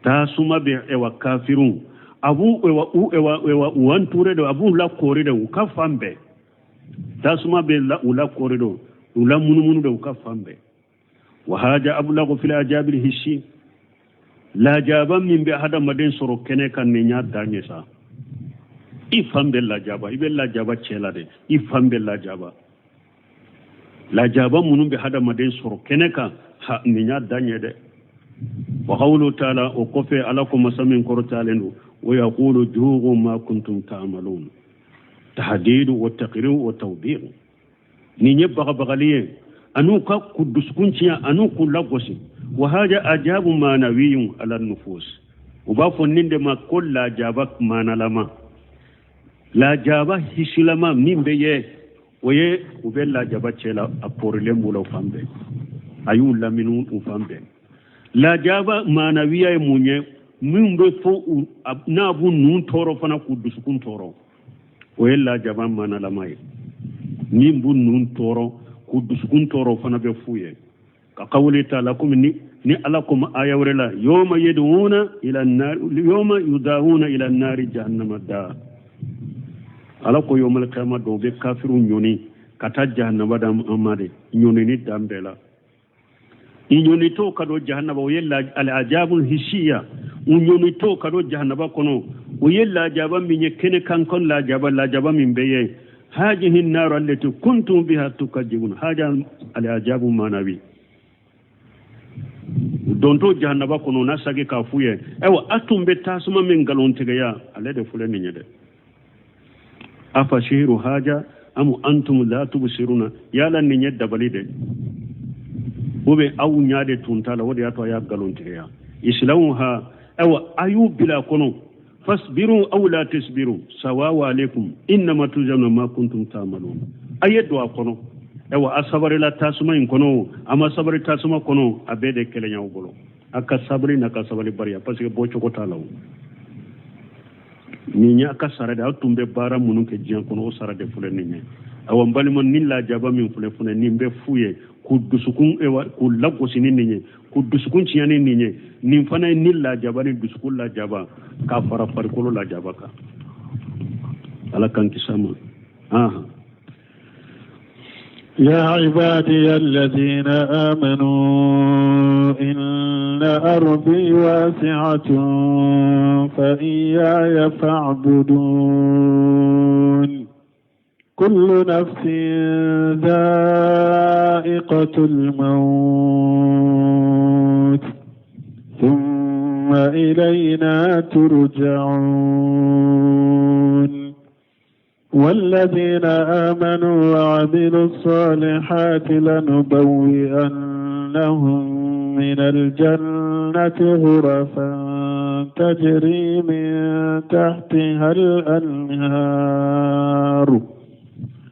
tasuma bɛ ewa kafirun a b'u ewa u ewa ewa u entouré de, a b'u lakoori de u ka fan bɛɛ. Tasuma bɛ la u lakoori de, u la munumunu de u ka fan bɛɛ. Wa haja ablagu fil ajabil hissi, lajaba min bɛ hadamaden sɔrɔ kɛnɛ kan, nin y'a dan ye sa. I fan bɛ lajaba, i bɛ lajaba cɛ la dɛ, i fan bɛ lajaba. Lajaba minnu bɛ hadamaden sɔrɔ kɛnɛ kan, ha, nin y'a dan ye dɛ. Wa qawlu taala, o kɔfɛ Ala ko, masa min kɔrɔtalen don, wa yaqulu jugu ma kuntum ta'malun, tahdidu wa taqri'u wa tawbi'u. Nin ye bagabagali ye an'u ka k'u dusukun tiɲɛ an'u k'u lagosi. Wa haja ajabu manawiyun ala nufus, u b'a fɔ nin de ma ko lajaba manalama, lajaba hisilama min bɛ ye, o ye u bɛ lajaba cɛ la, a kɔrilen b'u la u fan bɛɛ, a y'u lamini u fan bɛɛ. Lajaba manawiya ye mun ye? Min bɛ fɔ n'a b'u nun tɔɔrɔ fana, k'u dusukun tɔɔrɔ, o ye lajaba manalama ye. Min b'u nun tɔɔrɔ k'u dusukun tɔɔrɔ fana bɛ f'u ye. Ka kawuli t'a la, komi ni Ala ko ma aya wɛrɛ la, yawma yad'una ila nar, yawma yudawuna ila nari jahannama da. Ala ko yawmal qiyama dɔw bɛ kafiru ɲɔni ka taa jahannama da ma de, ɲɔnini dan bɛɛ la. I ɲɔnitɔ ka don jahannaba, o ye al-ajabul hisiya. U ɲɔnitɔ ka don jahannaba kɔnɔ, o ye lajaba min ye kɛnɛ kan kan, lajaba, lajaba min bɛ ye. Hajihi naru allati kuntum biha tukajibun, haja al-ajabu manawi. Dontɔ jahannaba kɔnɔ, n'a sagi k'a f'u ye, ayiwa, a tun bɛ tasuma min nkalon tigɛya, ale de filɛ nin ye dɛ. Afa sihiru haja amu antum la tubsiruna, yala nin ye dabali de ou bien aw ɲa de tun t'a la, o de y'a to a y'a nkalon tigɛya. Islawha, ayiwa, a y'u bila kɔnɔ. Fasbiru aw la tasbiru sawawa alaikum innama tujzauna ma kuntum ta'malun. A ye don a kɔnɔ, ayiwa, a sabarila tasuma in kɔnɔ, a ma sabari tasuma kɔnɔ, a bɛɛ de kelen y'aw bolo. A ka sabari n'a ka sabali bariya, parce que bɔcogo t'a la. O nin ye a ka sara de, aw tun bɛ baara minnu kɛ diɲɛ kɔnɔ, o sara de filɛ nin ye. Awa, n balima, ni lajaba min filɛ fana, nin bɛ f'u ye k'u dusukun, k'u lagosi ni nin ye, k'u dusukun tiɲɛ ni nin ye. Nin fana ye ni lajaba ni dusukun lajaba k'a fara farikolo lajaba kan. Ala k'an kisi a ma. Ahan. يا عبادي الذين آمنوا إن أرضي واسعة فإياي فاعبدون. كل نفس ذائقة الموت ثم إلينا ترجعون. والذين آمنوا وعملوا الصالحات لنبوئنهم من الجنة غرفا تجري من تحتها الأنهار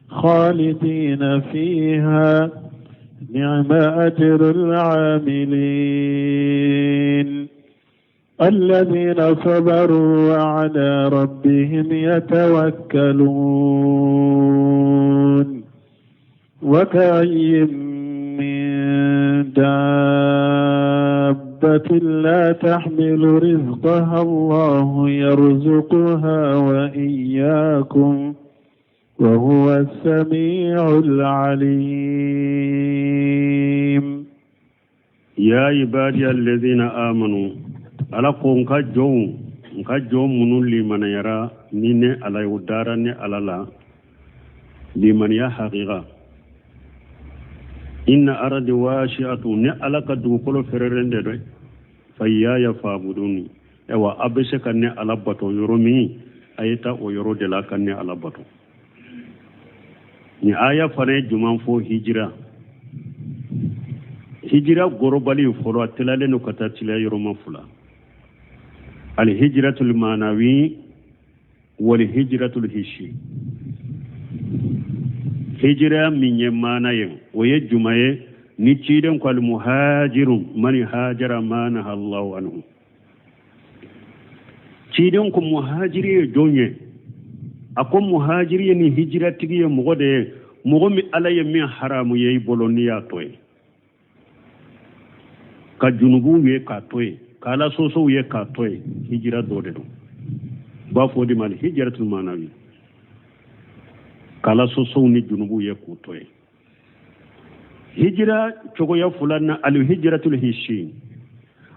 خالدين فيها نعم أجر العاملين. الذين صبروا وعلى ربهم يتوكلون. وكأي من دابة لا تحمل رزقها الله يرزقها وإياكم وهو السميع العليم. يا عبادي الذين آمنوا، Ala ko n ka jɔnw, n ka jɔn minnu limaniyara ni ne Ala ye, u dara ne Ala la limaniya hakika. Inna ardi wasi'atu, ne Ala ka dugukolo fɛrɛlen de dɛ. Fa iyaya fa'buduni, ayiwa, a bɛ se ka ne Ala bato yɔrɔ min, a ye taa o yɔrɔ de la ka ne Ala bato. Ni aya fana ye juman fɔ? Hijira, hijira gorobali fɔlɔ, a tilalen don ka taa tila yɔrɔma fila: alhijratul manawi wal hijratul hissi. Hijira min ye maana ye, o ye juma ye? Ni ciden ko almuhajiru man hajara ma naha Allahu anhu. Ciden ko muhajiri ye jɔn ye? A ko muhajiri ye ni hijiratigi ye mɔgɔ de ye, mɔgɔ min Ala ye min haramu ye i bolo n'i y'a to ye, ka junubuw ye k'a to ye, ka Ala sɔsɔw ye k'a to ye. Hijira dɔ de don, u b'a fɔ o de ma hijiratul manawi, ka Ala sɔsɔw ni junubuw ye k'u to ye. Hijira cogoya filanan, alhijiratul hissi,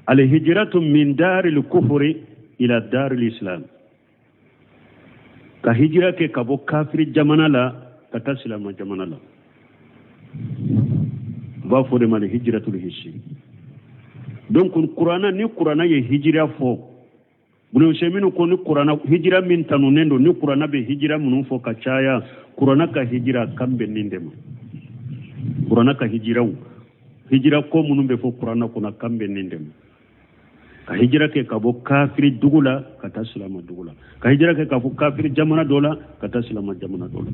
alhijiratu min daril kufuri ila daril islam, ka hijira kɛ ka bɔ kafiri jamana la ka taa silama jamana la, u b'a fɔ o de ma hijiratul hissi. Donc kurana, ni kurana ye hijira fɔ, Ibn Usaymin ko ni kurana hijira min tanunen don, ni kurana bɛ hijira minnu fɔ ka caya, kurana ka hijira kan bɛ nin de ma. Kurana ka hijiraw, hijira ko minnu bɛ fɔ kurana kɔnɔ, kan bɛ nin de ma. Ka hijira kɛ ka bɔ kafiri dugu la ka taa silama dugu la, ka hijira kɛ ka bɔ kafiri jamana dɔ la ka taa silama jamana dɔ la.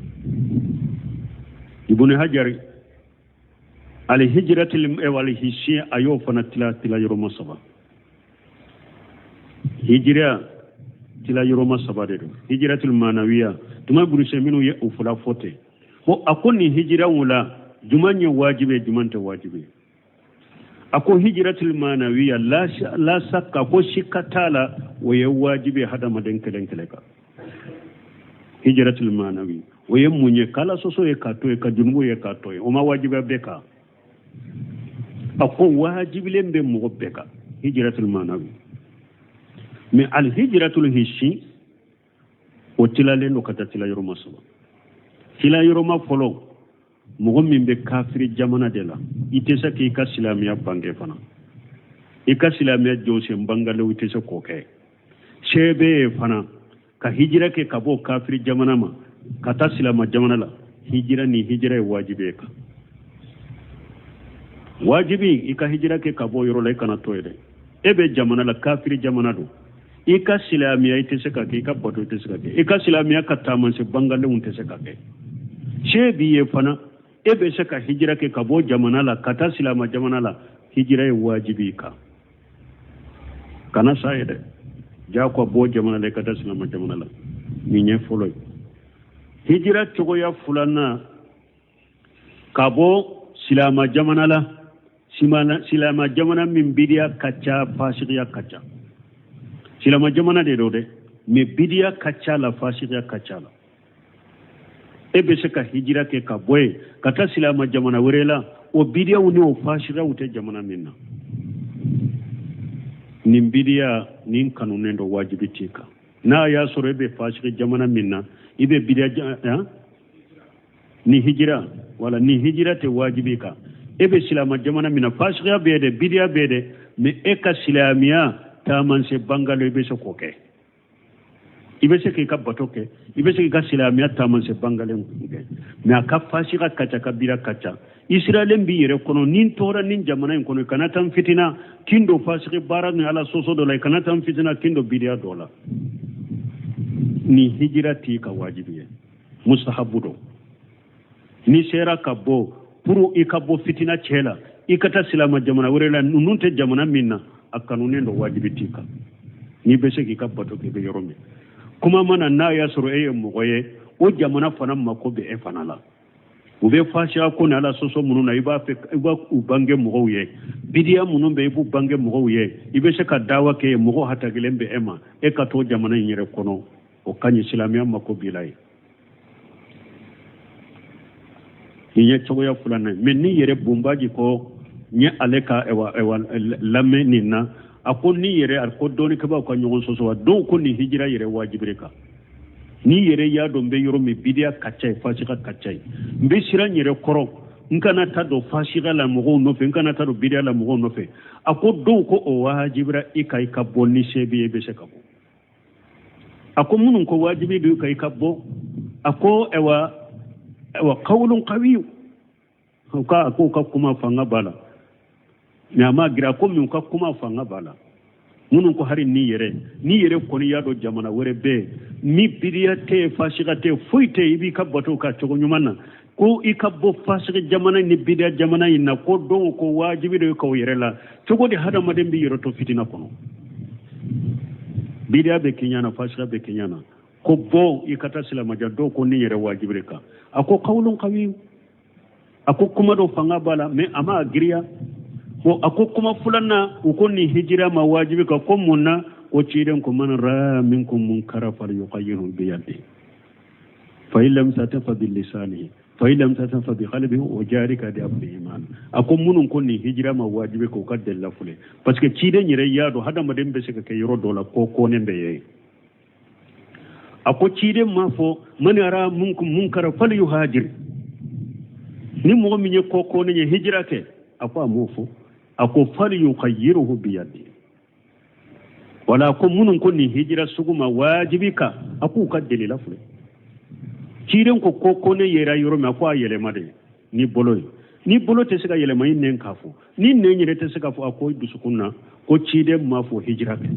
Ibn Hajar alhijiratul hissi, a y'o fana tila tila yɔrɔma saba. Hijira tila yɔrɔma saba de don. Hijiratul manawiya tuma, Ibn Usaymin ye o fila fɔ ten. Ko a ko nin hijiraw la, juman ye wajibi ye, juman tɛ wajibi ye? A ko hijiratul manawiya, la sakka, ko sikka t'a la, o ye wajibi ye hadamaden kelen kelen kan. Hijiratul manawi, o ye mun ye? K'Ala sɔsɔ ye k'a to ye, ka junubu ye k'a to ye, o ma wajibiya bɛɛ kan. A ko wajibilen bɛ mɔgɔ bɛɛ kan, hijiratul manawi. Mais alhijiratul hissi, o tilalen don ka taa tila yɔrɔma saba. Tila yɔrɔma fɔlɔ, mɔgɔ min bɛ kafiri jamana de la, i tɛ se k'i ka silamɛya bange fana, i ka silamɛya jɔsen bangalew, i tɛ se k'o kɛ. Se bɛ ye fana ka hijira kɛ ka bɔ kafiri jamana ma ka taa silama jamana la. Hijira ni hijira ye wajibi ye kan, wajibi i ka hijira kɛ ka bɔ yɔrɔ la, i kana to yen dɛ. E bɛ jamana la, kafiri jamana don, i ka silamɛya i tɛ se ka kɛ, i ka bato i tɛ se ka kɛ, i ka silamɛya ka taamasiyɛn bangalenw tɛ se ka kɛ. Se b'i ye fana, e bɛ se ka hijira kɛ ka bɔ jamana la ka taa silama jamana la. Hijira ye wajibi i kan, kana sa ye dɛ, jagoya bɔ jamana la i ka taa silama jamana la. Nin ye fɔlɔ ye. Hijira cogoya filanan, ka bɔ silama jamana la, silama jamana min bidiya ka ca, fasikiya ka ca. Silama jamana de don dɛ, mais bidiya ka ca la, fasikiya ka ca la. E bɛ se ka hijira kɛ ka bɔ yen ka taa silama jamana wɛrɛ la, o bidiyaw ni o fasikiyaw tɛ jamana min na. Nin bidiya nin kanunen don, wajibi t'i kan. N'a y'a sɔrɔ e bɛ fasiki jamana min na, i bɛ bidiya ni hijira, wala ni hijira tɛ wajibi kan. E bɛ silama jamana min na, fasikiya bɛ yen dɛ, bidiya bɛ yen dɛ, mais e ka silamɛya taamasiyɛn bangalo, i bɛ se k'o kɛ, i bɛ se k'i ka bato kɛ, i bɛ se k'i ka silamɛya taamasiyɛn bangalen kɛ, mais a ka fasika ka ca, ka bida ka ca. I siralen b'i yɛrɛ kɔnɔ, ni n tora nin jamana in kɔnɔ, i kana taa n fitina kin don fasiki baara ni Ala sɔsɔ dɔ la, i kana taa n fitina kin don bidiya dɔ la. Ni hijira t'i ka wajibi ye, mustahabu don. N'i sera ka bɔ pour i ka bɔ fitina cɛ la, i ka taa silama jamana wɛrɛ la, ninnu tɛ jamana min na, a kanunen don, wajibi t'i kan. N'i bɛ se k'i ka bato kɛ i bɛ yɔrɔ min, kuma mana n'a y'a sɔrɔ e ye mɔgɔ ye, o jamana fana mako bɛ e fana la. U bɛ fasiya ko ni Ala sɔsɔ minnu na, i b'a fɛ i b'a u bange mɔgɔw ye, bidiya minnu bɛ, i b'u bange mɔgɔw ye, i bɛ se ka dawa kɛ mɔgɔ hatakilen bɛ e ma, e ka to jamana in yɛrɛ kɔnɔ, o ka ɲi, silamɛya mako b'i la ye. Nin ye cogoya filanan ye. Mais ni yɛrɛ bunbaji ko n ye ale ka lamɛn nin na, a ko ni yɛrɛ a ko dɔnnikɛbaaw ka ɲɔgɔn sɔsɔ wa, dɔw ko nin hijira yɛrɛ wajibiri kan. Ni yɛrɛ y'a dɔn n bɛ yɔrɔ min, bidiya ka ca yen, fasika ka ca yen, n bɛ siran n yɛrɛ kɔrɔ, n kana taa don fasika la mɔgɔw nɔfɛ, n kana taa don bidiya la mɔgɔw nɔfɛ. A ko dɔw ko o wajibira i kan, i ka bɔ, ni se b'i ye, i bɛ se ka bɔ. A ko minnu ko wajibi don i kan i ka bɔ, a ko ɛwa ɛwa kawulun kawiyu, u ka a ko u ka kuma fanga b'a la, mais a ma gira, a ko min u ka kuma fanga b'a la. Minnu ko hari n'i yɛrɛ n'i yɛrɛ kɔni y'a dɔn jamana wɛrɛ bɛ yen ni bidiya tɛ yen fasiga tɛ yen foyi tɛ yen i b'i ka bato k'a cogo ɲuman na ko i ka bɔ fasigi jamana ni bidiya jamana in na ko donc ko wajibi de k'o yɛrɛ la cogo di hadamaden b'i yɛrɛ to fitina kɔnɔ bidiya bɛ kɛɲa na fasiga bɛ kɛɲa na ko bɔ i ka taa silamaja dɔw ko nin yɛrɛ wajibi de kan a ko kawulun kawi a ko kuma dɔ fanga b'a la mais a ma giriya bon a ko kuma filanan u ko nin hijira ma wajibi kan ko mun na ko ciden ko man raa minkum munkara falyughayyirhu biyadihi fa in lam yastati fa bilisanihi fa in lam yastati fa biqalbihi wa zalika ad'aful iman a ko minnu ko nin hijira ma wajibi k'u ka delila filɛ parce que ciden yɛrɛ y'a dɔn hadamaden bɛ se ka kɛ yɔrɔ dɔ la ko kɔnnen bɛ ye a ko ciden m'a fɔ man ara minkum munkara falyuhajir ni mɔgɔ min ye ko kɔnnen ye hijira kɛ a ko a m'o fɔ a ko falyughayyirhu biyadi wala ko minnu ko nin hijira sugu ma wajibi kan a k'u ka delila filɛ ciden ko ko kɔnnen yera yɔrɔ min a ko a yɛlɛma de ni bolo ye ni bolo tɛ se ka yɛlɛma i nɛn k'a fɔ ni nɛn yɛrɛ tɛ se k'a fɔ a ko i dusukun na ko ciden m'a fɔ hijira kɛ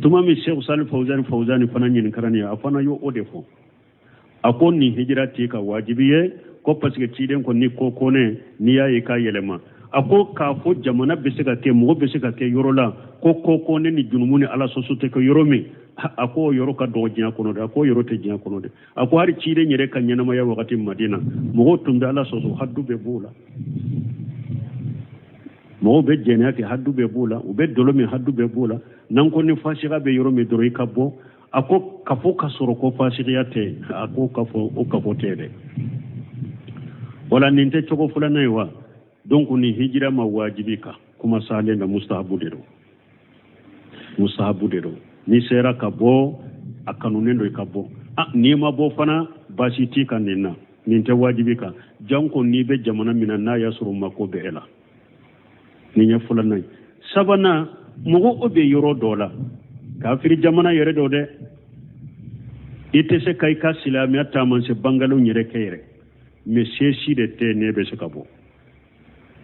tuma min Sheikh Salih Fawzani Fawzani fana ɲininkara nin ye a fana y'o o de fɔ a ko nin hijira t'i ka wajibi ye ko parce que ciden ko ni ko kɔnnen n'i y'a ye k'a yɛlɛma a ko k'a fɔ jamana bɛ se ka kɛ mɔgɔ bɛ se ka kɛ yɔrɔ la ko ko kɔnnen ni junumu ni ala sɔsɔ tɛ kɛ yɔrɔ min a ko o yɔrɔ ka dɔgɔ diɲɛ kɔnɔ dɛ a ko o yɔrɔ tɛ diɲɛ kɔnɔ dɛ a ko hali ciden yɛrɛ ka ɲɛnamaya wagati madina mɔgɔw tun bɛ ala sɔsɔ hadu bɛ b'o la mɔgɔw bɛ jɛnɛya kɛ hadu bɛ b'o la u bɛ dɔlɔ min hadu bɛ b'o la n'an ko ni fasiga bɛ yɔrɔ min dɔrɔn i ka bɔ a ko kafo ka sɔrɔ ko fasigiya tɛ a ko kafo o kafo tɛ dɛ wala nin tɛ cogo filanan ye wa donc nin hijira ma wajibi kan kuma salen na mustahabu de don mustahabu de don n'i sera ka bɔ a kanunen don i ka bɔ ah, n'i ma bɔ fana baasi t'i kan nin na nin tɛ wajibi kan janko n'i bɛ jamana min na n'a y'a sɔrɔ mako bɛ e la nin ye filanan ye sabanan mɔgɔ o bɛ yɔrɔ dɔ la kafiri jamana yɛrɛ dɔ dɛ i tɛ se ka i ka silamɛya taamasiyɛn bangalenw yɛrɛ kɛ yɛrɛ mais se si de tɛ n'e bɛ se ka bɔ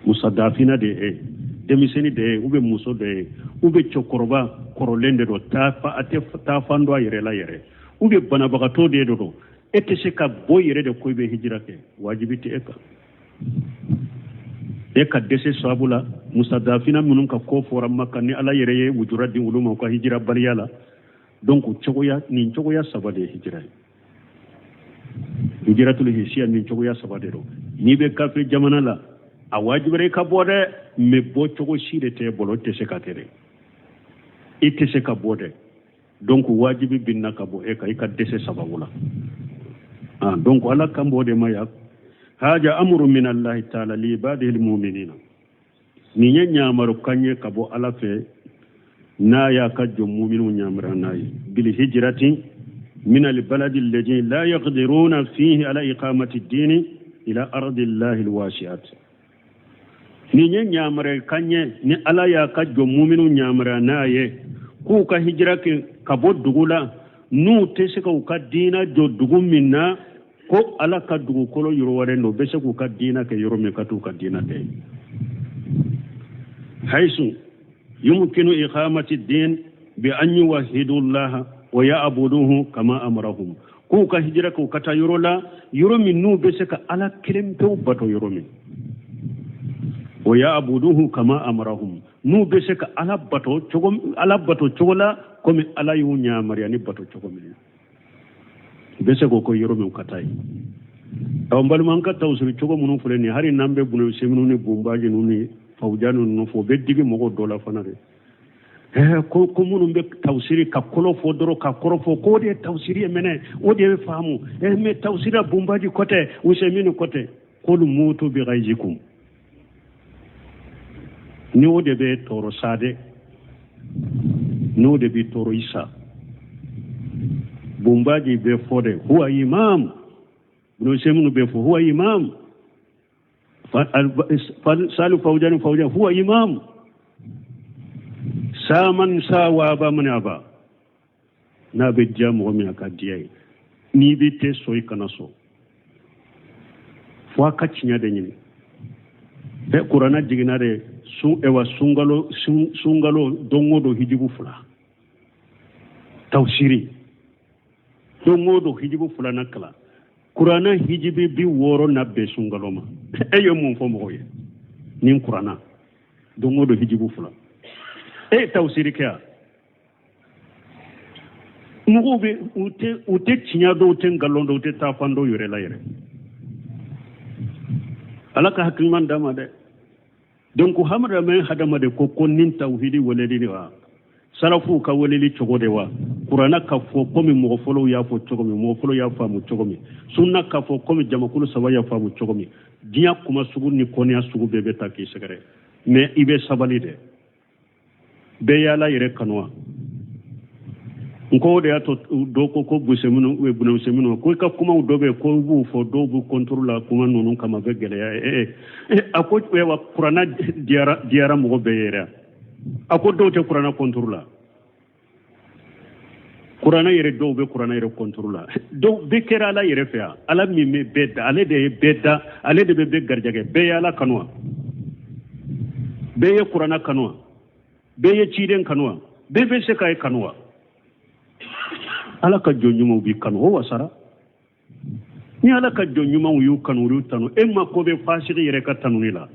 mustadafina de ye denmisɛnnin de ye ou bien muso de ye ou bien cɛkɔrɔba kɔrɔlen de don a tɛ taafan dɔn a yɛrɛ la yɛrɛ ou bien banabagatɔ de don e tɛ se ka bɔ yɛrɛ de ko i bɛ hijira kɛ wajibi tɛ e kan e ka dɛsɛ sababu la mustadafina minnu ka ko fɔra maka ni ala yɛrɛ ye wujura di olu ma u ka hijira baliya la donc cogoya nin cogoya saba de ye hijira ye hijiratul hisiya nin cogoya saba de don n'i bɛ kafiri jamana la a wajibira i ka bɔ dɛ mais bɔ cogo si de t'e bolo i tɛ se ka kɛ dɛ i tɛ se ka bɔ dɛ donc wajibi binna ka bɔ e kan i ka dɛsɛ sababu la ah, donc ala kan b'o de ma ya haja amru min allahi taala li ibadihi almuminina nin ye ɲamaru kan ye ka bɔ ala fɛ n'a y'a ka jɔn muminiw ɲamara n'a ye bil hijrati min albaladi alladhi la yaqdiruna fihi ala iqamati dini ila ardi llahi alwasi'at nin ye ɲamara kan ye ni ala y'a ka jɔn muminiw ɲamara n'a ye k'u ka hijira kɛ ka bɔ dugu la n'u tɛ se ka u ka diina jɔ dugu min na ko ala ka dugukolo yiriwalen don u bɛ se k'u ka diina kɛ yɔrɔ min ka t'u ka diina kɛ haisu yumkinu iqamati din bi an yuwahidu llaha wa ya'buduhu kama amarahum k'u ka hijira k'u ka taa yɔrɔ la yɔrɔ min n'u bɛ se ka ala kelen pewu bato yɔrɔ min wa ya'buduhu kama amarahum n'u bɛ se ka ala bato cogo ala bato cogo la komi ala y'u yamaruya ni bato cogo min na u bɛ se k'o kɛ yɔrɔ min ka taa yen ɔ n balima an ka tawusiri cogo minnu filɛ nin ye hali n'an bɛ bunu seminu ni bunbaji ninnu ni fawuja ninnu fɔ o bɛ digi mɔgɔw dɔ la fana dɛ ɛɛ ko ko minnu bɛ tawusiri ka kɔlɔ fɔ dɔrɔn ka kɔrɔ fɔ k'o de ye tawusiri ye mɛnɛ o de ye faamu ɛɛ mais tawusiri la bunbaji ko tɛ usemini ko tɛ k'olu mutu bi ghayzikum ni o de bɛ tɔɔrɔ sa dɛ n'o de bɛ tɔɔrɔ i sa bunbaji bɛ fɔ dɛ huwa imam bunu bɛ fɔ huwa imam salu fawjani fawjan huwa imam saman sa wa ba man aba n'a bɛ diya mɔgɔ min a ka diya ye n'i bɛ tɛ sɔn i kana sɔn fo a ka tiɲɛ de ɲini ɛ kuranna jiginna de Sun ewa sunkalo sunkalo don o don hijibu fila tafsiri don o don hijibu fila na kalan kuranna hijibi 60 na bɛn sunkalo ma e ye mun fɔ mɔgɔw ye ni kuranna don o don hijibu fila e ye tafsiri kɛ yan mɔgɔw bɛ u tɛ tiɲɛ dɔn u tɛ nkalon dɔn u tɛ taafan dɔn u yɛrɛ la yɛrɛ ala ka hakili ɲuman d'an ma dɛ donc hadamaden hadamaden ko ko nin tawhidi weleli de wa salafuw ka weleli cogo de wa kuranna ka fɔ komi mɔgɔ fɔlɔw y'a fɔ cogo min mɔgɔ fɔlɔw y'a faamu cogo min sunna ka fɔ komi jamakulu saba y'a faamu cogo min diɲɛ kuma sugu ni kɔniya sugu bɛɛ bɛ ta k'i sɛgɛrɛ mais i bɛ sabali dɛ bɛɛ y'ala yɛrɛ kanu wa n ko o de y'a to dɔ ko ko bunuseminu ko i ka kumaw dɔ bɛ ko i b'u fɔ dɔw b'u kɔntoro la kuma ninnu kama bɛ gɛlɛya ye a ko wa kuranna diyara mɔgɔ bɛɛ yɛrɛ a ko dɔw tɛ kuranna kɔntoro la kuranna yɛrɛ dɔw bɛ kuranna yɛrɛ kɔntoro la dɔw bɛɛ kɛra ala yɛrɛ fɛ yan ala min bɛ bɛɛ da ale de ye bɛɛ da ale de bɛ bɛɛ garijɛgɛ bɛɛ ye ala kanu wa bɛɛ ye kuranna kanu wa bɛɛ ye ciden kanu wa bɛɛ bɛ se k'a ye kanu wa ala ka jɔn ɲumanw b'i kanu o wasara ni ala ka jɔn ɲumanw y'u kanu y'u tanu e mako bɛ fasigi yɛrɛ ka tanuni la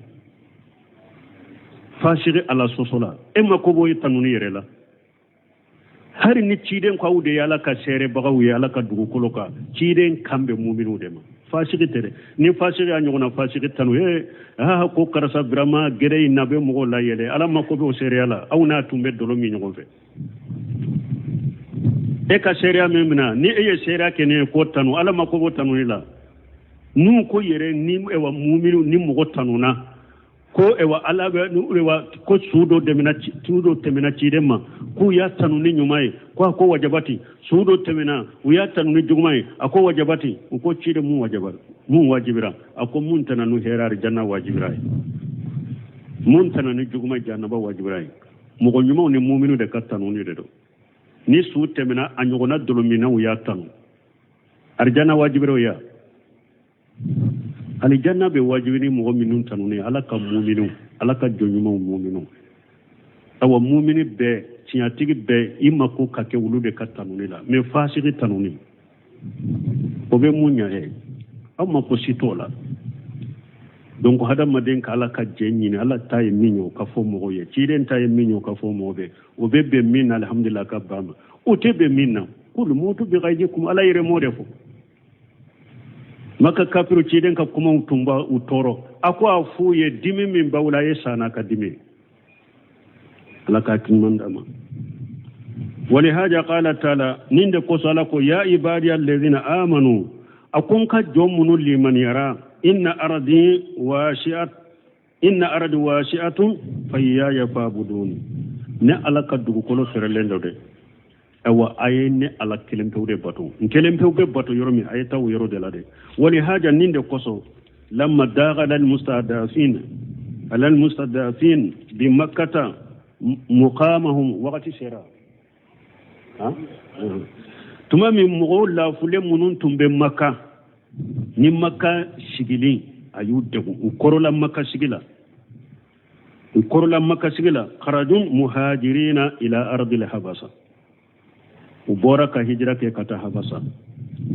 fasigi ala sɔsɔ la e mako b'o ye tanuni yɛrɛ la hari ni ciden ko aw de ye ala ka seerebagaw ye ala ka dugukolo kan ciden kan bɛ muminiw de ma fasigi tɛ dɛ ni fasigi y'a ɲɔgɔnna fasigi tanu ee aa ko karisa vraiment gɛrɛ in na bɛ mɔgɔw layɛlɛ ala mako b'o seereya la aw n'a tun bɛ dɔlɔ min ɲɔgɔn fɛ e ka seereya min mina ni e ye seereya kɛ ne ye ko tanu ala mako b'o tanuni la n'u ko yɛrɛ ni ewa muminu ni mɔgɔ tanuna ko ewa ala bɛ ewa ko su dɔ dɛmɛna su dɔ tɛmɛna ciden ma k'u y'a tanu ni ɲuman ye ko a ko wajabati su dɔ tɛmɛna u y'a tanu ni juguman ye a ko wajabati u ko ciden mun wajabara mun wajibira a ko mun tana ni hɛrɛ arijanna wajibira ye mun tana ni juguman jahanaba wajibira ye mɔgɔ ɲumanw ni muminu de ka tanuni de don ni su tɛmɛna a ɲɔgɔnna dɔlɔminnaw y'a tanu arijanna wajibira o ya alijanna bɛ wajibi ni mɔgɔ minnu tanuni ala ka muminu ala ka jɔn ɲumanw muminu awa mumini bɛɛ tiɲɛtigi bɛɛ i mako ka kɛ olu de ka tanuni la mais fasigi tanuni o bɛ mun ɲɛ ye aw mako si t'o la donc hadamaden ka ala ka jɛ ɲini ala ta ye min ye o ka fɔ mɔgɔw ye ciden ta ye min ye o ka fɔ mɔgɔw ye o bɛ bɛn min na alihamudulila ka ban ma o tɛ bɛn min na kul mutu bi ghayzikum ala yɛrɛ m'o de fɔ maka kafiru ciden ka kumaw tun b'a u tɔɔrɔ a ko a f'u ye dimi min b'aw la a ye sa n'a ka dimi ala ka hakili ɲuman d'an ma walihaja qala taala nin de kosɔn ala ko ya ibadiya alladhina amanu a ko n ka jɔn minnu limaniyara inna ardi wasi'at inna ardi wasi'atun fa iyaya fa'budun ne ala ka dugukolo fɛrɛlen don dɛ awa a ye ne ala kelen pewu de bato n kelen pewu bɛ bato yɔrɔ min a ye taa o yɔrɔ de la dɛ walihaja nin de kosɔn lamma daga alal mustadafin alal mustadafin bi makkata muqamahum wagati sera tuma min mɔgɔw lafulen minnu tun bɛ maka ni maka sigili a y'u degun u kɔrɔla maka sigi la u kɔrɔla maka sigi la kharaju muhajirina ila ardil habasa u bɔra ka hijira kɛ ka taa habasa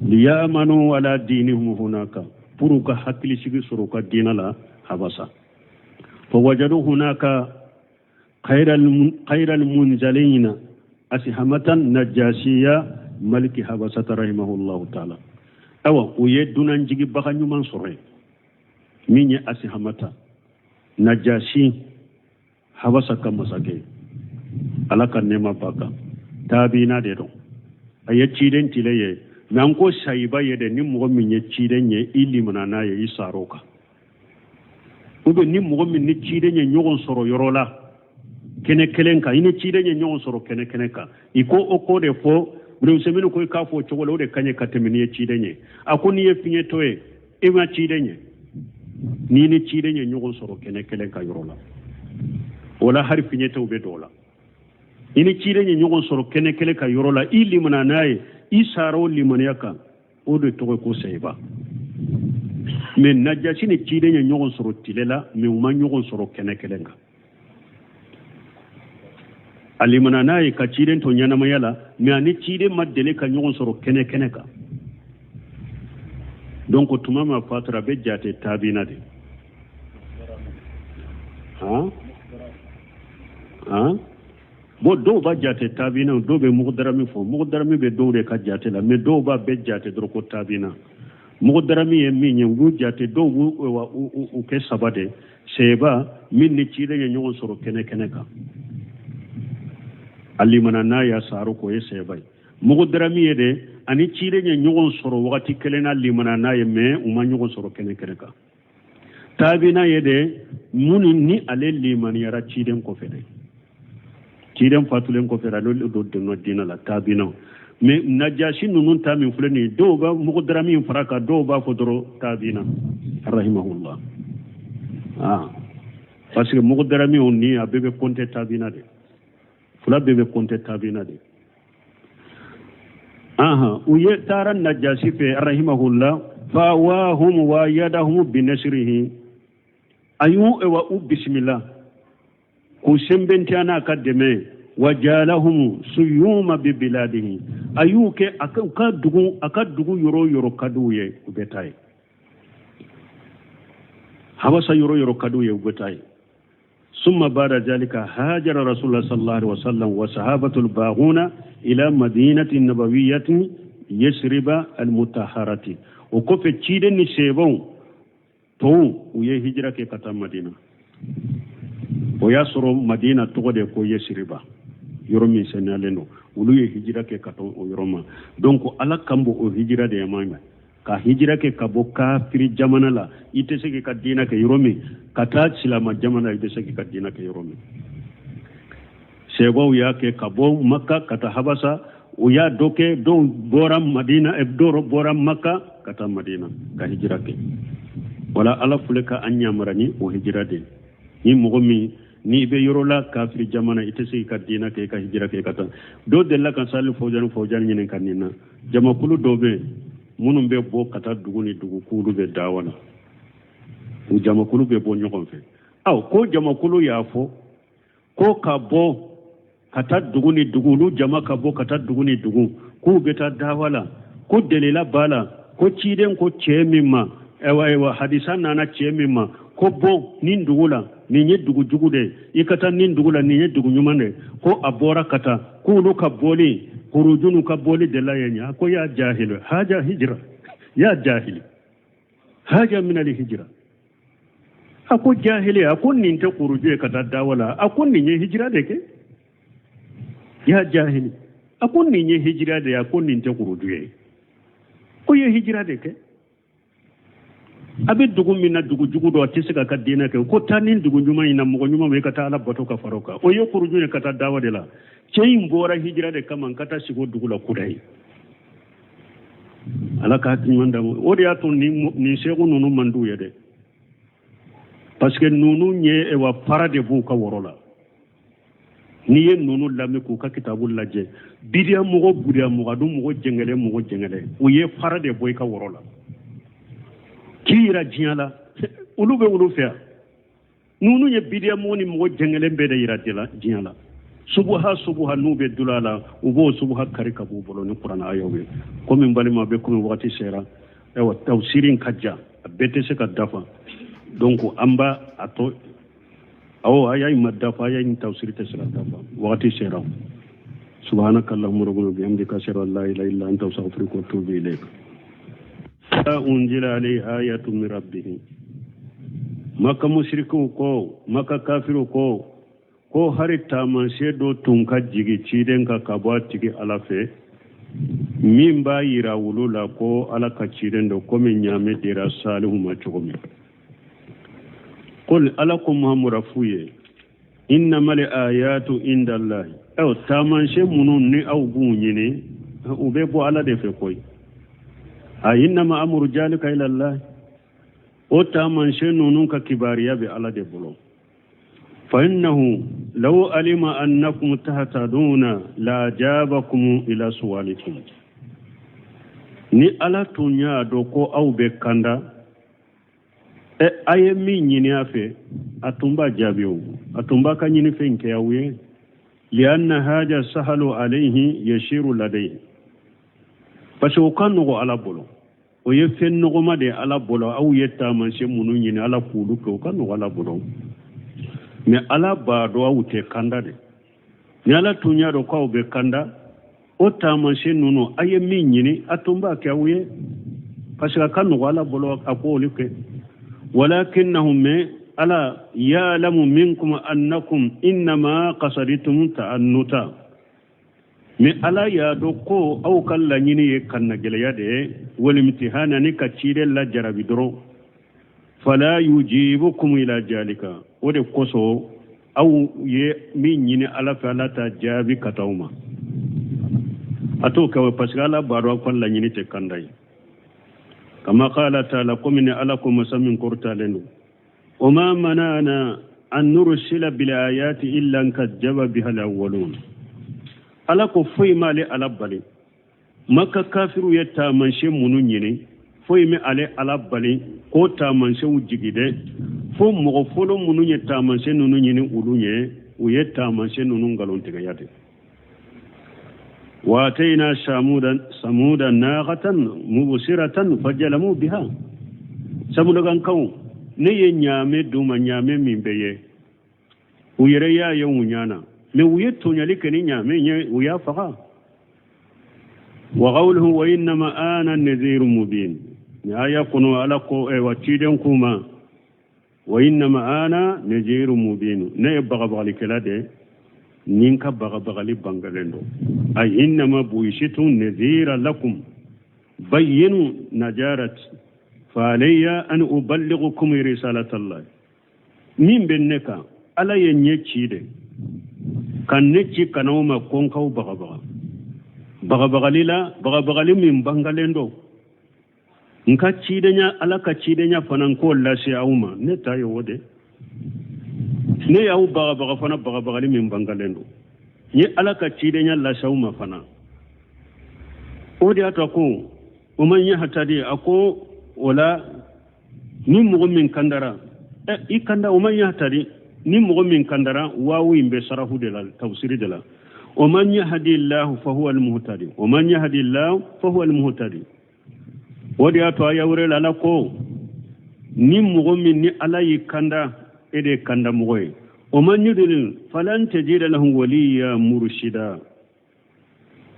liyamanu ala dinihum hunaka pour u ka hakilisigi sɔrɔ u ka diina la habasa fawajadu hunaka khayral munzalina asihamatan najasiya maliki habasata rahimahullahu taala awa u ye dunanjigibaga ɲuman sɔrɔ yen min ye asihamata najasi habasa ka masakɛ ala ka nɛɛma b'a kan taabina de don a ye ciden tile ye mais an ko sayiba ye dɛ ni mɔgɔ min ye ciden ye i limana n'a ye i sar'o kan ou bien ni mɔgɔ min ni ciden ye ɲɔgɔn sɔrɔ yɔrɔ la kɛnɛ kelen kan i ni ciden ye ɲɔgɔn sɔrɔ kɛnɛ kelen kan i ko o ko de fɔ Usɛmini ko i k'a fɔ o cogo la o de ka ɲi ka tɛmɛ n'i ye ciden ye a ko n'i ye fiɲɛtɔ ye i ma ciden ye n'i ni ciden ye ɲɔgɔn sɔrɔ kɛnɛ kelen kan yɔrɔ la o la hali fiɲɛtɔw bɛ don o la i ni ciden ye ɲɔgɔn sɔrɔ kɛnɛ kelen kan yɔrɔ la i limana n'a ye i sara o limaniya kan o de tɔgɔ ko sayiba mais najasi ni ciden ye ɲɔgɔn sɔrɔ tile la mais u ma ɲɔgɔn sɔrɔ kɛnɛ kelen kan. A limana n'a ye ka ciden to ɲɛnamaya la, mais a ni ciden ma deli ka ɲɔgɔn sɔrɔ kɛnɛ kɛnɛ kan. Donc tuma min a fatura, a bɛ jate taabina de. Han han, bon, dɔw b'a jate taabina, dɔw bɛ mugudarami fɔ. Mugudarami bɛ dɔw de ka jate la, mais dɔw b'a bɛɛ jate dɔrɔn ko taabina. Mugudarami ye min ye, u b'u jate, dɔw b'u u kɛ saba de: seba min ni ciden ye ɲɔgɔn sɔrɔ kɛnɛ kɛnɛ kan, a limana n'a y'a saro, k'o ye seba ye. Mugudarami ye de, ani ciden ye ɲɔgɔn sɔrɔ wagati kelen na, limana n'a ye, mais u ma ɲɔgɔn sɔrɔ kɛnɛ kɛnɛ kan. Taabina ye de, minnu ni ale limaniyara ciden kɔfɛ dɛ, ciden fatulen kɔfɛ, ale don donna diinɛ la, taabina. Mais Najasi ninnu ta min filɛ nin ye, dɔw b'a mugudarami fara kan, dɔw b'a fɔ dɔrɔn taabina, rahimahullah. Ah, parce que mugudarami o ni a bɛɛ bɛ compter taabina de, fila bɛɛ bɛ compter taabina de. Aha, u ye taara Najasi fɛ, rahimahullah, fawahum wa yadahum binasrihi, a y'u ewa u bisimila k'u sɛnbɛntiya n'a ka dɛmɛ. Wa jalahum suyuma bi biladihi, a y'u kɛ a ka dugu, a ka dugu yɔrɔ o yɔrɔ ka d'u ye, u bɛ taa yen. Habasa yɔrɔ o yɔrɔ ka d'u ye, u bɛ taa yen. ثم بعد ذلك هاجر رسول الله صلى الله عليه وسلم وصحابة الباغون إلى مدينة النبوية يسرب المطهرة. O kɔfɛ, ciden ni sebaw tɔw, u ye hijira kɛ ka taa Madina. O y'a sɔrɔ Madina tɔgɔ de ko Yesiriba, yɔrɔ min seniyalen don. Olu ye hijira kɛ ka taa o yɔrɔ ma. Donc Ala kan bɔ o hijira de ma ka hijira kɛ ka bɔ kafiri jamana la, i tɛ se k'i ka diinɛ kɛ yɔrɔ min, ka taa silama jamana, i bɛ se k'i ka diinɛ kɛ yɔrɔ min. Sebaw y'a kɛ ka bɔ Maka ka taa Habasa. O y'a dɔ kɛ, dɔw bɔra Madina, dɔw bɔra Maka ka taa Madina ka hijira kɛ. Wala Ala filɛ ka an yamara ni o hijira de. Ni mɔgɔ min n'i bɛ yɔrɔ la kafiri jamana, i tɛ se k'i ka diinɛ kɛ, i ka hijira kɛ ka taa. Dɔw delila ka Sali Fawjani Fawjani ɲininka nin na. Jamakulu dɔw bɛ yen minnu bɛ bɔ ka taa dugu ni dugu k'olu bɛ dawa la, u jamakulu bɛ bɔ ɲɔgɔn fɛ. Aw ko jamakulu y'a fɔ ko ka bɔ ka taa dugu ni dugu, olu jama ka bɔ ka taa dugu ni dugu k'u bɛ taa dawa la, ko delila b'a la, ko ciden ko cɛ min ma, ayiwa ayiwa, hadisa nana cɛ min ma ko bɔ nin dugu la, nin ye dugu jugu de ye, i ka taa nin dugu la, nin ye dugu ɲuman de ye, ko a bɔra ka taa, k'olu ka bɔli kurujunu ka bɔli de la ye ɲa. Ko ya jahili haja hijira, ya jahili haja minali hijira. A ko jahili, a ko nin tɛ kuruju ye ka taa dawa la, a ko nin ye hijira de kɛ. Ya jahili, a ko nin ye hijira de ye, a ko nin tɛ kuruju ye, ko ye hijira de kɛ. A bɛ dugu min na, dugu jugu dɔ, a tɛ se k'a ka diinɛ kɛ, ko taa ni dugu ɲuman in na, mɔgɔ ɲuman ma, i ka taa Ala bato ka fara o kan, o ye kuruju ye ka taa dawa de la. Cɛ in bɔra hijira de kama ka taa sigi o dugu la kuda ye. Ala ka hakili ɲuman d'a ma. O de y'a to nin segu ninnu man d'u ye dɛ, parce que ninnu ye wa fara de b'u ka woro la. N'i ye ninnu lamɛn k'u ka kitabu lajɛ, bidiya mɔgɔ, budiya mɔgɔ, a dun mɔgɔ jɛngɛlɛ, mɔgɔ jɛngɛlɛ, u ye fara de bɔ i ka woro la k'i yira diɲɛ la. Olu bɛ olu fɛ yan. Ninnu ye bidiya mɔgɔ ni mɔgɔ jɛngɛlen bɛɛ de yira diɲɛ la. Subuha subuha n'u bɛ dula la, u b'o subuha kari ka b'u bolo ni kuranɛ ayaw ye. Komi n balima bɛ, komi wagati sera, ayiwa, tafsiri in ka jan, a bɛɛ tɛ se ka dafa. Donc an b'a a to awɔ, aya in ma dafa, aya in tafsiri tɛ se ka dafa, wagati sera. Subhanaka allahumma rabbana bihamdika, ashhadu an la ilaha illa anta, astaghfiruka wa atubu ilayk. Unzila alayhi ayatu min rabbih. Maka musirikiw ko, Maka kafiriw ko, ko hari taamasiyɛn dɔ tun ka jigi ciden kan ka bɔ a tigi Ala fɛ, min b'a yira wulu la ko Ala ka ciden don, komi ɲaamɛ dira Salihu ma cogo min. Qul, Ala ko Muhamadu f'u ye, innamal ayatu indallahi. Aw taamasiyɛn minnu ni aw b'u ɲini, u bɛ bɔ Ala de fɛ koyi. A innama amuru jalika ilallahi, o taamasiyɛn ninnu ka kibariya bɛ Ala de bolo. Fa innahu law alima annakum tahtaduna la ajabakum ila suwalikum. Ni Ala tun y'a dɔn ko aw bɛ kanda, ɛ a ye min ɲini a fɛ, a tun b'a jaabi, o a tun b'a ka ɲinifɛn kɛ aw ye. Lianna haja sahalu alayhi yashiru ladayhi, parce que o ka nɔgɔ Ala bolo, o ye fɛn nɔgɔma de ye Ala bolo. Aw ye taamasiyɛn minnu ɲini Ala k'olu kɛ, o ka nɔgɔ Ala bolo, mais Ala b'a dɔn aw tɛ kanda de. Ni Ala tun y'a dɔn k'aw bɛ kanda, o taamasiyɛn ninnu a ye min ɲini, a tun b'a kɛ aw ye, parce que a ka nɔgɔ Ala bolo a k'olu kɛ. Walakinnahum, mais Ala ya'lamu minkum annakum innama qasaditum ta'annuta, mais Ala y'a dɔn ko aw ka laɲini ye kannagɛlɛya de ye, walimtihana, ni ka ciden lajarabi dɔrɔn. Fala yujibukum ila jalika, o de kosɔn aw ye min ɲini Ala fɛ, Ala t'a jaabi ka taa aw ma, a t'o kɛ, parce que Ala b'a dɔn aw ka laɲini tɛ kanda ye. Kama qala taala, komi ni Ala ko masa min kɔrɔtalen don: wama manana an nursila bil ayati illa an kajjaba biha al awwalun. Ala ko foyi m'ale Ala bali, Maka kafiru ye taamasiyɛn minnu ɲini, foyi ma ale Ala bali k'o taamasiyɛnw jigi dɛ, fo mɔgɔ fɔlɔ minnu ye taamasiyɛn ninnu ɲini olu ɲɛ, u ye taamasiyɛn ninnu nkalontigɛya de. Wa atayna samuda naqatan mubsiratan fajalamu biha. Samudakankaw, ne ye ɲaamɛ d'u ma, ɲaamɛ min bɛ ye, u yɛrɛ y'a ye u ɲɛ na, mais u ye tɔɲɔli kɛ ni ɲaamɛ ye, u y'a faga. Wa qawluhu wa innama ana nadhiru mubin, ni aya kɔnɔ Ala ko wa ciden k'u ma: wa innama ana nadhiru mubin, ne ye bagabagalikɛla de, ni n ka bagabagali bangalen don. Ay innama buisitu nadhira lakum bayyinu najarat fa alayya an uballighukum risalata Allah. Min bɛ ne kan, Ala ye ɲɛ ci de ka ne ci ka n'aw ma ko n k'aw bagabaga bagabagali la, bagabagali min bangalen don. N ka cidenya, Ala ka cidenya fana, n k'o lase aw ma, ne ta ye o de. Ne y'aw bagabaga fana bagabagali min bangalen don, n ye Ala ka cidenya lase aw ma fana. O de y'a to ko o man yahtadi, a ko o la ni mɔgɔ min kandara, i kanda. O man yahtadi, ni mɔgɔ min kandara, waawu in bɛ sarafu de la, tafsiri de la. O man yahdi llahu fa huwa almuhtadi, o man yahdi llahu fa huwa almuhtadi. O de y'a to aya wɛrɛ la, Ala ko ni mɔgɔ min ni Ala y'i kanda, e de ye kanda mɔgɔ ye. O man yudlil falan tajida lahu waliya murshida.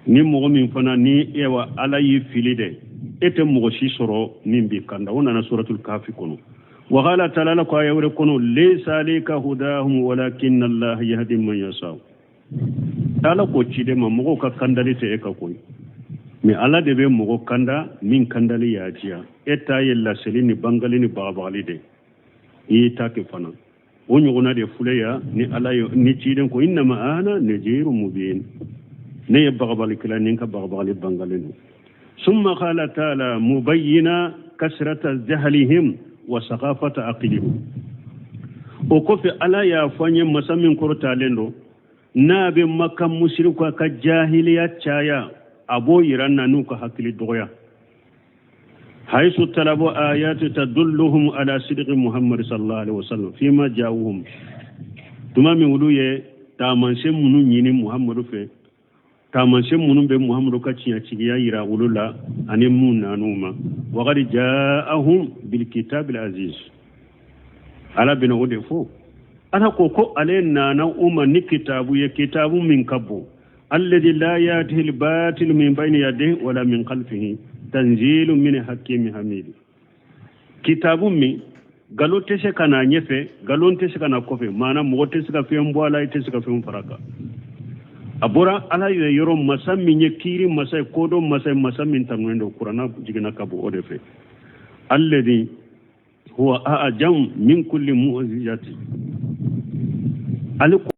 Ni mɔgɔ min fana ni ewa Ala y'i fili dɛ, e tɛ mɔgɔ si sɔrɔ min b'i kanda. O nana suratul Kafi kɔnɔ. Wa qala taala, Ala ko aya wɛrɛ kɔnɔ: laysa alayka hudahum walakin Allah yahdi man yasha. Ala ko ciden ma, mɔgɔw ka kandali tɛ e ka ko ye, mais Ala de bɛ mɔgɔ kanda min kandali y'a diya. E ta ye laseli ni bangali ni bagabagali de, i y'i ta kɛ fana. O ɲɔgɔnna de filɛ ya ni Ala ye ni ciden ko: innama ana najiru mubin, ne ye bagabalikɛla, ni n ka bagabagali bangalen don. Summa qala taala mubayyina kasrata jahlihim wa sakafata aqlihim. O kɔfɛ Ala y'a fɔ an ye, masa min kɔrɔtalen don, n'a bɛ Maka musiriku ka jahiliya caya, a b'o yira na n'u ka hakili dɔgɔya. Haisu talabu ayati tadulluhum ala sidqi Muhammad sallallahu alaihi wasallam fima ja'uhum, tuma min olu ye taamasiyɛn minnu ɲini Muhammadu fɛ, taamasiyɛn minnu bɛ Muhammadu ka tiɲɛtigiya yira olu la ani mun nan'u ma. Waqad ja'ahum bilkitabil aziz, Ala bɛna o de fɔ. Ala ko ko ale nana u ma ni kitabu ye, kitabu min ka bon, alladhi la yatihi albatil min bayni yadayhi wala min khalfihi tanzilu min hakimi hamidi. Kitabu min galo tɛ se ka na ɲɛfɛ, galon tɛ se ka na kɔfɛ, maana mɔgɔ tɛ se ka fɛn bɔ a la, i tɛ se ka fɛn fara kan. A bɔra Ala yɛrɛ yɔrɔ, masa min ye kiiri masa ye, kodɔn masa ye, masa min tanunen don. Kuranna jiginna ka bɔ o de fɛ. Alladhi huwa a'jam min kulli mu'jizati, ale ko